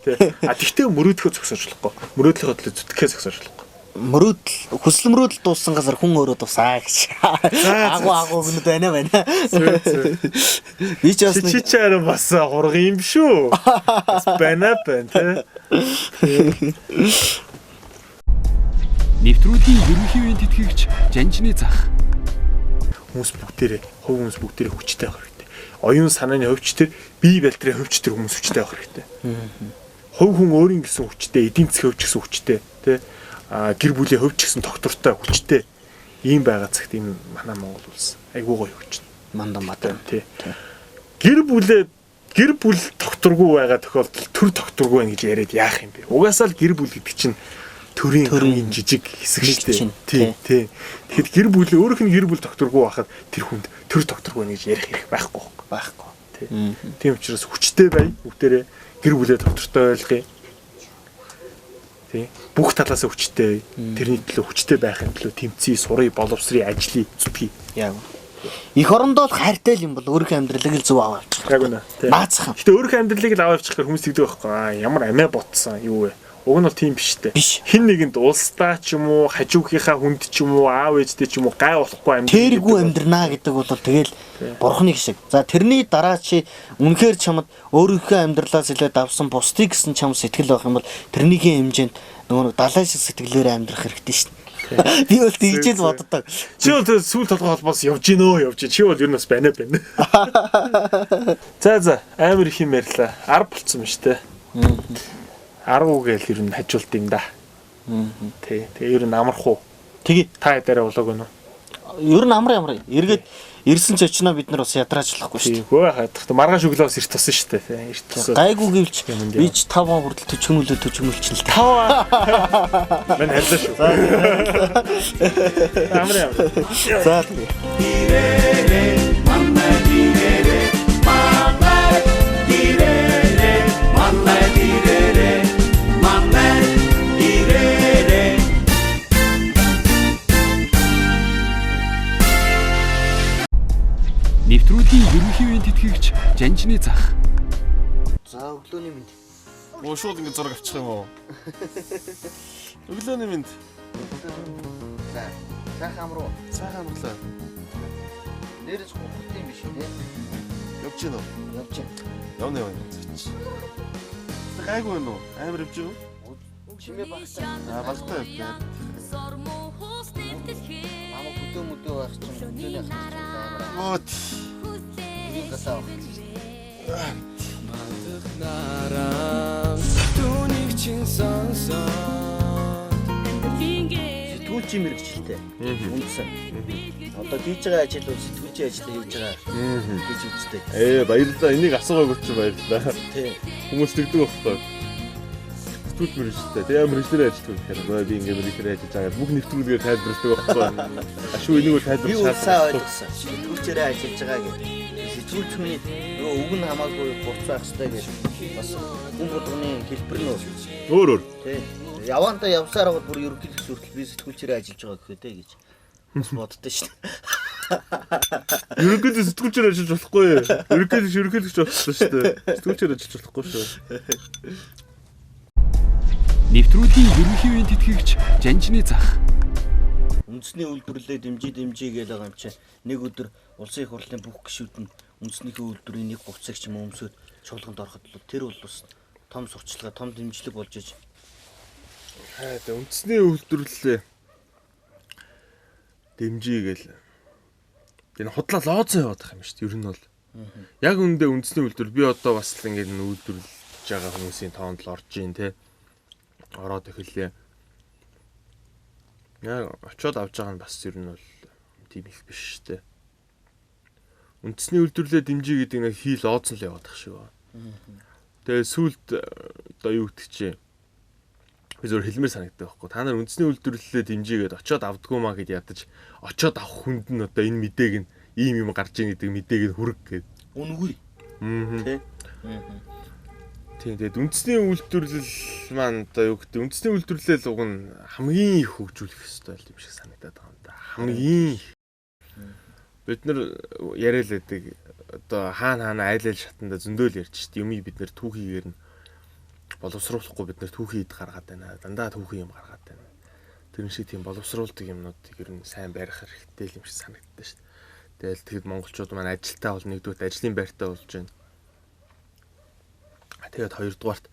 А тэгтээ мөрөөдөхөө зогсоож болохгүй. Мөрөөдлийнхөө төлөө зүтгэхээ зогсоож болохгүй. Мөрөөдөл хүсэл мөрөөдөл дууссан газар хүн өөрөө дусаа гэж. Агуу агуу гэнэт байна байна. Би ч бас нэг чи чи арай бас хурган юм шүү. Бас байна байна тэ. Нэвтрүүлгийн ерөнхий үеийн тэтгэгч Жанжны зах. Хүмүүс бүгдээрээ, хувь хүмүүс бүгдээрээ хүчтэй байх хэрэгтэй. Оюун санааны хувьч төр, бие балтрын хувьч төр хүмүүс хүчтэй байх хэрэгтэй. Хувь хүн өөрийн гэсэн хүчтэй, эдийн засгийн хувьч гэсэн хүчтэй, тэ. Гэр бүлийн хувьч гэсэн тогтвортой хүчтэй ийм байгаа цагт энэ манай Монгол улс айгуу гоё хүч. Мандан бадан. Тий. Гэр бүл тогтворгүй байгаа тохиолдолд төр тогтворгүй байна гэж яриад яах юм бэ? Угаасаа л гэр бүл гэдэг чинь төрийн хамгийн жижиг хэсэг шүү дээ. Тий, тий. Тэгэхэд гэр бүл өөрийнх нь гэр бүл тогтворгүй байхад тэр хүнд төр тогтворгүй байна гэж ярих хэрэг байхгүй. Байхгүй. Тий. Тийм учраас хүчтэй бай. Бүгдээрээ гэр бүлээ тогтвортой ойлгоё. Тий. Бүх талаас хүчтэй. Тэрний төлөө хүчтэй байхын төлөө тэмцэе, сурыг, боловсрыг, ажлыг зүтгэе. Яг. Их орондоо л хайртай л юм бол өөрийнхөө амьдралыг л зөв аваа явчих. Яг үнэ. Наацхан. Гэтэ өөрийнхөө амьдралыг л аваа явчихаар хүмүүс тэгдэг байхгүй. Аа ямар амиа ботсон юу вэ? Уг нь бол тийм биш үү? Хин нэгэнд улсдаа ч юм уу, хажуугийнхаа хүнд ч юм уу, аав ээжтэй ч юм уу гай болохгүй амьдрал. Тэргүй амьдрнаа гэдэг бол тэгэл бурхны шиг. За тэрний дараа чи үнэхээр чамд өөрийнхөө амьдралаас илүү давсан бусдыг гэсэн чам сэтгэл байх юм бол тэрнийхээ хэмжээнд нөгөө нэг далай шиг сэтгэлээр амьдрах хэрэгтэй шүү дээ. Би бол тэгж л боддог. Чи бол тэр сүүл толгой холбоос явж гин өө явж гин. Чи бол ер нь бас байна байна. За за амар их юм ярьлаа. 10 болцсон юм шүү дээ. 10 гээл ер нь хажуулт юм да. Тий. Тэгээ ер нь амарх уу? Тэгээ Та хэдээрээ болоог өнөө. ер нь амар амар. Эргээд ирсэн ч очиноо бид нар бас ядраажлахгүй шүү дээ. Тийгөө хадах. Маргааш өглөө бас эрт тусан шүү дээ. Тий. Эрт тусаад. Гайгүй гэвч Юмд би ч 5 он хүртэл төчгөнүүлээ төчгөнүүлчин л та. Мань харьлаа шүү. Амар юм. За тэгээ. Манай дирээрээ манай дирээрээ манай дирээрээ манай дирээрээ. Нэвтрүүлгийн ерөнхий үеийн тэтгэгч Жанжны зах. За өглөөний мэнд. Мөн шууд ингэ зураг авчих юм уу? Өглөөний мэнд. За сайхан амруу. Сайхан амарлаа. Нэрс гохот юм биш үү? Явж гин үү? Явж байна. Явна явна. Зөч. Гайгүй юм уу? Амар явж гин үү? Чимээ багтаа. Аа багтаа явж байна. Намайг хөдөө мөдөө байх чинь өглөөний хатчих амар. Мод. Тэрийг гасаа авах. Түүнийг чин сонсоод Сэтгүүлчийн мэргэжилтэй. Үндсэн. Одоо хийж байгаа ажил бол сэтгүүлчийн ажил хийж байгаа гэж үздэг. Баярлалаа. Энийг асуугаагүй чи баярлалаа. Тий. Хүмүүс тэгдэг байхгүй. Сэтгүүл мэргэжилтэй. Тэгээ мэргэжлээр ажилладаг гэхээр нөө би ингээ мэргэжлээр ажиллаж байгаа. Бүх нэвтрүүлгээр тайлбарладаг байхгүй. Ашгүй энийг бол Би тайлбарлах бол сайн ойлгосон. Сэтгүүлчээрээ ажиллаж байгаа гэдэг. Сэтгүүлч хүний нөгөө үг нь хамаагүй хурц байх хэрэгтэй гэж бас хүн болгоны хэлбэр нь Өөр өөр. тий. Яваантаа явсаар бол бүр ерөнхийлөгч хүртэл би сэтгүүлчээрээ ажиллаж байгаа гэхээ тий гэж бас боддоо шүү дээ. Ерөнхийдөө сэтгүүлчээр ажиллаж болохгүй. Ерөнхийлөгч ерөнхийлөгч болчихсон шүү дээ. Сэтгүүлчээр ажиллаж болохгүй шүү. Нэвтрүүлгийн ерөнхий үеийн тэтгэгч Жанжны зах. Үндэсний үйлдвэрлэлээ дэмжиж дэмжиж гээл байгаа юм чинь нэг өдөр улсын их хурлын бүх гишүүд нь үндэснийхээ үйлдвэрийн нэг хувцсыг ч юм уу өмсөд чуулганд ороход бол тэр бол бас том сурчлагаа, том дэмжлэг болж иж Хайд үндэсний үйлдвэрлэлээ дэмжиж гээл. Энэ худлаа лооцоо яваад байх юм шүү дээ. Ер нь бол. Яг үүндээ үндэсний үйлдвэр би одоо бас л ингээд энэ үйлдвэрлэж байгаа хүмүүсийн тоонд л орж ийн те. Ороод эхэллээ. Яг очиод авч байгаа нь бас ер нь бол тийм их биш шүү дээ. Үндэсний үйлдвэрлэлээ дэмжиж гэдэг нэг хий лооцсон л яваад байх шиг байна. Тэгээ сүулт одоо юу гэдэг чинь би зөвөр хэлмээр санагддаг байхгүй. Та нар үндэсний үйлдвэрлэлээ дэмжигээд очиод авдггүй маа гэд ядаж очиод авах хүнд нь одоо энэ мэдээг нь ийм юм гарч ийн гэдэг мэдээг нь хүрэг гээд. үнэгүй Аа. тий. Тийм тэгээд үндэсний үйлдвэрлэл маань одоо юу гэдэг үндэсний үйлдвэрлэлээ л уг нь хамгийн их хөгжүүлэх ёстой юм шиг санагдаад байгаа юм да. Хамгийн их. Бид нар яриа л байдаг одоо хаана хаана айл айл шатанда зөндөөл ярьж шít юмыг бид нар түүхийгээр нь боловсруулахгүй бид нар түүхий ид гаргаад байна. Дандаа түүхий юм гаргаад байна. Тэр шиг тийм боловсруулдаг юмнуудыг ер нь сайн барих хэрэгтэй юм шиг санагддаг шít. Тэгэл тэгэд монголчууд маань ажилтаа бол нэгдүгürt ажлын байртай болж байна. Тэгээд хоёрдугаарт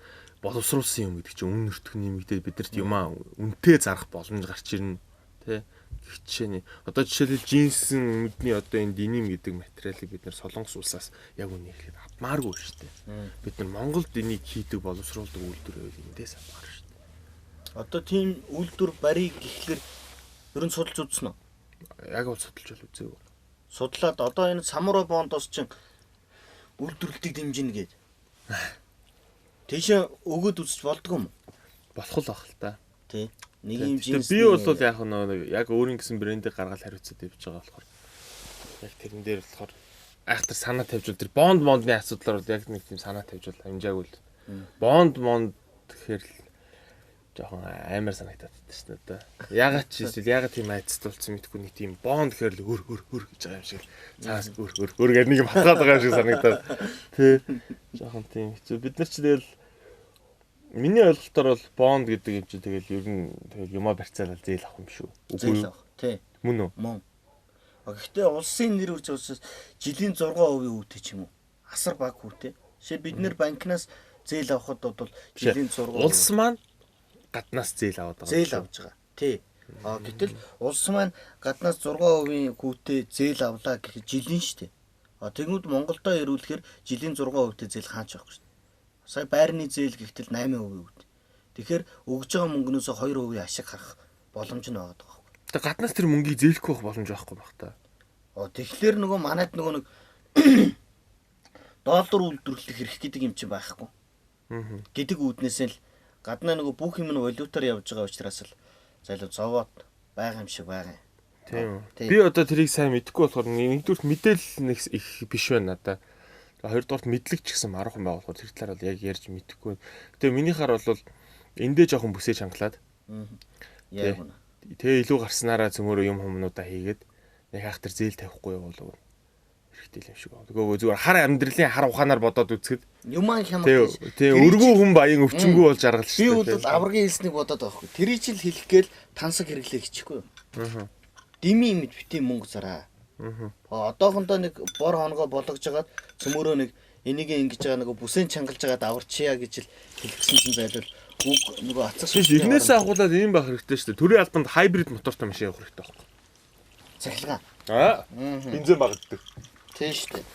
боловсруулсан юм гэдэг чинь үнэ өртөг нэмэгдээд биднэрт юмаа үнэтэй зарах боломж гарч ирнэ тий. Гэх жишээний одоо жишээлбэл джинсэн нүдний одоо энэ деним гэдэг материалыг бид нар Солонгос улсаас яг үнэ хэлэхэд авмааргүй шүү дээ. Бид нар Монголд энийг хийдэг боловсруулдаг үйлдвэр байвал эндээс авмаар шүү дээ. Одоо тийм үйлдвэр барийг гэхлээр ер нь судалж үзсэн үү? Яг бол судалж бол үзээгүй. Судлаад одоо энэ Самура бондоос чинь үйлдвэрлэлтийг дэмжинэ гээд. Тийшээ өгөөд үзэж болдгоо юм уу? Болох л ах л та. Тий. Нэг юм Гэтэ джинс. би бол яг нэг яг өөрийн гэсэн брендийг гаргаад хариуцаад явж байгаа болохоор яг тэрэн дээр болохоор айхтар санаа тавьж бол тэр бонд мондны асуудлаар бол яг нэг тийм санаа тавьж бол амжаагүй л. Бонд монд гэхээр л жоохон амар санагдаад байна шүү дээ одоо. Ягаад ч эсвэл ягаад тийм айцтай болсон мэдгүй нэг тийм бонд гэхээр л өр өр өр гэж байгаа юм шиг л цаас өр өр өр гэдэг нэг юм хатгаад байгаа юм шиг санагдаад тий. Жоохон тийм хэцүү. Бид нар ч тэгэл миний ойлголтоор бол бонд гэдэг юм чи тэгэл ер нь тэгэл юмаа барьцаалал зээл авах юм шүү. Үгүй зээл юу? авах. Тий. Мөн үү? Мөн. А гэхдээ улсын нэр үрж учраас жилийн 6% өвтэй ч юм уу. Асар баг хүүтэй. Жишээ бид нэр банкнаас зээл авахд бол Биш ээ. жилийн 6% Улс маань гаднаас зээл аваад байгаа. зээл авч байгаа. Тий. А гэтэл улс маань гаднаас 6% хүүтэй зээл авлаа гэхэд жилийн шүү дээ. А тэгмүүд Монголдо ирүүлэхээр жилийн 6% зээл хаач байхгүй шүү дээ. Сая байрны зээл гэхтэл 8% үүд. Тэгэхээр өгж байгаа мөнгнөөсөө 2% ашиг харах боломж нь байгаа байхгүй. Тэгээ гаднаас тэр мөнгийг зээлэхгүй байх боломж байхгүй байх та. Тэгэхээр нөгөө манайд нөгөө нэг доллар үйлдвэрлэх хэрэг гэдэг юм чинь байхгүй. Гэдэг үүднээс л гаднаа нөгөө бүх юм нь валютаар явж байгаа учраас л зайлуу зовоод байгаа юм шиг байгаа юм. Тийм. Би одоо тэрийг сайн мэдэхгүй болохоор нэгдүгürt мэдээлэл нэг их биш байна надаа. Хоёрдугаарт мэдлэг ч гэсэн мархан байгаа болохоор тэр талаар бол яг ярьж мэдэхгүй. Тэгээ минийхаар бол эндээ жоохон бүсээ чангалаад. Яг үнэ. Тэгээ илүү гарснараа цөмөрөө юм хумнуудаа хийгээд нэг хах тэр зээл тавихгүй явуул хэрэгтэй юм шиг байна. Тэгвэл зүгээр хар амьдралын хар ухаанаар бодоод үзэхэд юмаа хямд. Тийм өргүү хүн баян өвчнгүү болж аргал шүү дээ. Би бол аваргын хэлснийг бодоод байгаа хгүй. Тэр ижил хэлэх гээл тансаг хэрэглээ хичихгүй юу? Аа. Дими имэд бити мөнгө зараа. Аа. Одоохондоо нэг бор хонгоо болгож хагаад цөмөрөө нэг энийг ингэж байгаа нөгөө бүсэн чангалж хагаад аварчия гэж л хэлсэн чинь зайлвал үг нөгөө ацаг шиш. Эхнээсээ ахуулаад ийм байх хэрэгтэй шүү дээ. Төрийн албанд хайбрид мотортой машин явах хэрэгтэй байхгүй. Цахилгаан. Аа. Бензин багаддаг. Тийм шүү дээ.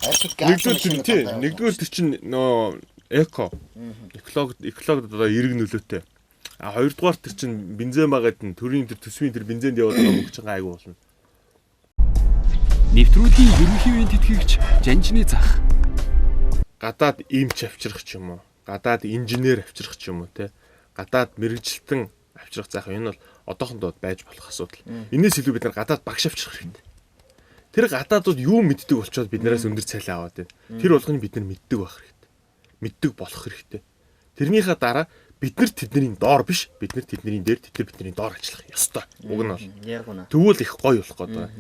Альсууд газ машин. Нэгдүгээр тэр чинь нөө эко. Эколог одоо эрг нөлөөтэй. А хоёрдугаар тэр чинь бензин багад нь төрийн тэр төсвийн тэр бензинд яваад байгаа мөнгө чинь айгүй болно. Нэвтрүүлгийн ерөнхий үеийн тэтгэгч Жанжны зах. Гадаад эмч авчрах ч юм уу, гадаад инженер авчрах ч юм уу те. Гадаад мэрэгжилтэн авчрах заах энэ бол одоохондоо байж болох асуудал. Энээс илүү бид нар гадаад багш авчрах хэрэгтэй. Тэр гадаадууд юу мэддэг болчоод биднээс өндөр цалин аваад байна. Тэр болгоныг бид нар мэддэг байх хэрэгтэй. Мэддэг болох хэрэгтэй. Тэрнийхээ дараа бид нар тэдний доор биш, бид нар тэдний дээр, тэд нар бидний доор ажиллах ёстой. Уг нь бол. Тэгвэл их гоё болох гээд байгаа.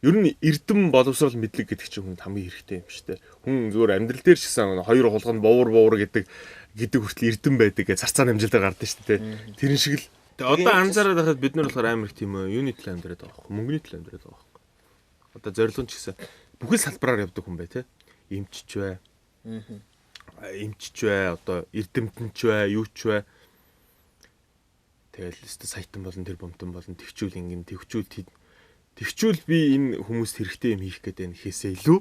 Ер нь эрдэм боловсрол мэдлэг гэдэг чинь хүнд хамгийн хэрэгтэй юм шүү дээ. Хүн зүгээр амьдрал дээр ч гэсэн хоёр хулганд бовор бовор гэдэг хүртэл эрдэм байдаг гэж царцаа намжилдаар гардаг шүү дээ. Тэрэн шиг л. Тэгээ одоо анзаараад байхад бид нар болохоор амар их тийм юуны төлөө амьдраад байгаа байхгүй, мөнгөний төлөө амьдраад байгаа байхгүй. Одоо зорилго нь ч гэсэн бүхэл салбараар явдаг хүн бай тээ. Эмчч бай. Эмчч бай, одоо эрдэмтэн ч бай, юу ч бай. Тэгэл өстө саятан болон тэр бомтон болон тэгчүүл ингэн тэгчүүл тэгчүүл би энэ хүмүүст хэрэгтэй юм хийх гээд байна гэхээсээ илүү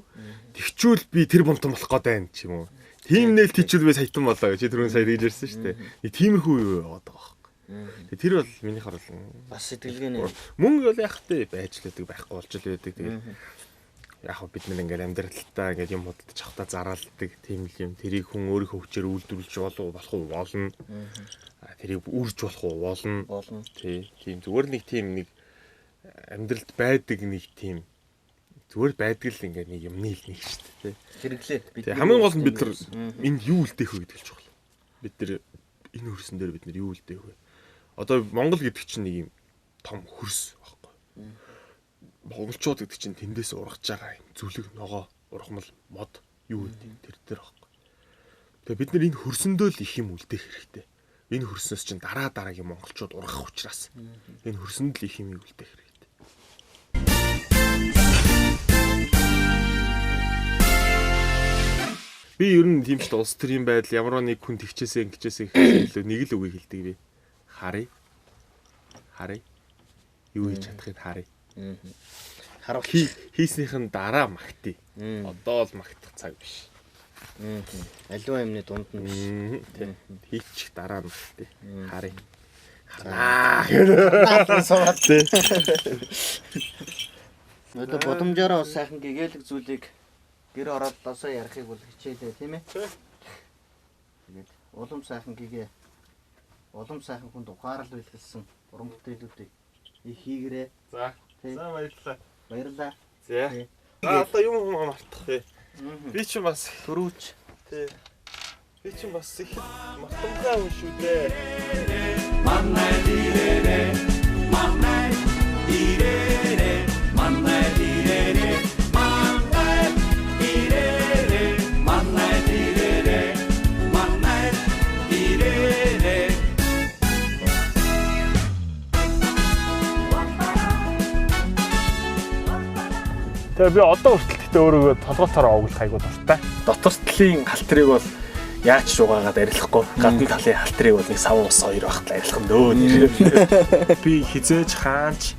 тэгчүүл би тэр бомтон болох гээд байна ч юм уу. Тийм нэл тийчүүл би саятан болоо гэж түрүүн сая тэгж ярьсан шүү дээ. Нэг тиймэрхүү юу яваад байгаа байхгүй. Тэгээ тэр бол миний харал бас сэтгэлгээний мөнгө бол яах вэ байж л байдаг байхгүй болж л байдаг. Тэгээд яг хөө бид нар ингээл амьдралтаа ингээд юм худалдаж авахтаа зараалдаг тийм л юм. Тэрийг хүн өөрийнхөө хүчээр үйлдвэрлэж болох уу болно. Тэрийг үрж болох уу болно. Тий. Тийм зүгээр нэг тийм нэг амьдралд байдаг нэг тийм зүгээр байдаг л ингээд нэг юмны л нэг шүү дээ. Хэрэглээ. Бид хамгийн гол нь бид нар энд юу үлдээх вэ гэдэг л чухал. Бид нар энэ хөрсөн дээр бид нар юу үлдээх вэ? Одоо Монгол гэдэг чинь нэг юм том хөрс байхгүй. Монголчууд гэдэг чинь тэндээс ургаж байгаа юм зүлэг, ногоо, ургамал, мод юу гэдэг тэр дээр байхгүй. Тэгээ бид нар энэ хөрсөндөө л их юм үлдээх хэрэгтэй. Энэ хөрснөөс чинь дараа дараагийн монголчууд ургах учраас энэ хөрсөнд л их юм үлдээх хэрэгтэй. Би ер нь тийм ч улс төрийн байдал ямар нэг хүн тэгчээсээ ингэчээсээ гэхээс илүү нэг л үгийг хэлдэг би. Харъя. Харъя. Юу хийж чадахыг харъя. Харуулах. Хийснийх нь дараа магтъя. Одоо л магтах цаг биш. Аливаа юмны дунд нь биш. Тий. Хийчих дараа магтъя. Харъя. Харнаа. Тий. Одоо боломжоор бас сайхан гэгээлэг зүйлийг гэр ороод досоо ярихыг бол хичээлээ тийм ээ. Тэгээд улам сайхан гэгээ улам сайхан хүнд ухаарал бэлгэлсэн уран бүтээлүүдийг их хийгэрээ. За. За баярлалаа. Баярлалаа. За. За одоо юм мартах вэ? Би ч бас төрүүч. Тий. Би ч бас их мартамхай хүн шүү дээ. Манай дээрээ манай дээрээ манай дээрээ манай дээрээ манай дээрээ манай дээрээ. Тэгээ би одоо хүртэл гэхдээ өөрийгөө толгойтоор овоглох айгуу дуртай. Дотор талын галтрыг бол Яаж ч угаагаад арилахгүй. Гадна талын халтрыг бол нэг сав ус хоёр багт л арилах нь дөө нэр. Би хизээж хаанч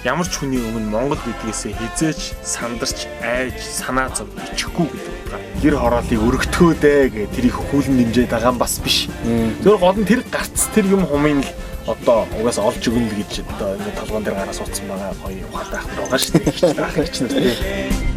ямар ч хүний өмнө Монгол гэдгээсээ хизээж сандарч айж санаа зов ичихгүй гэдэг утгаар. Гэр хорооллыг өргөтгөө дээ гэ тэрийг хөхүүлэн дэмжиж байгаа юм бас биш. Зөвхөн гол нь тэр гарц тэр юм хумын л одоо угаасаа олж өгнө л гэж одоо ингээд толгоон дээр гараа суудсан байгаа гоё ухаантай ах нар байгаа шүү дээ. Ах эгч нар тий.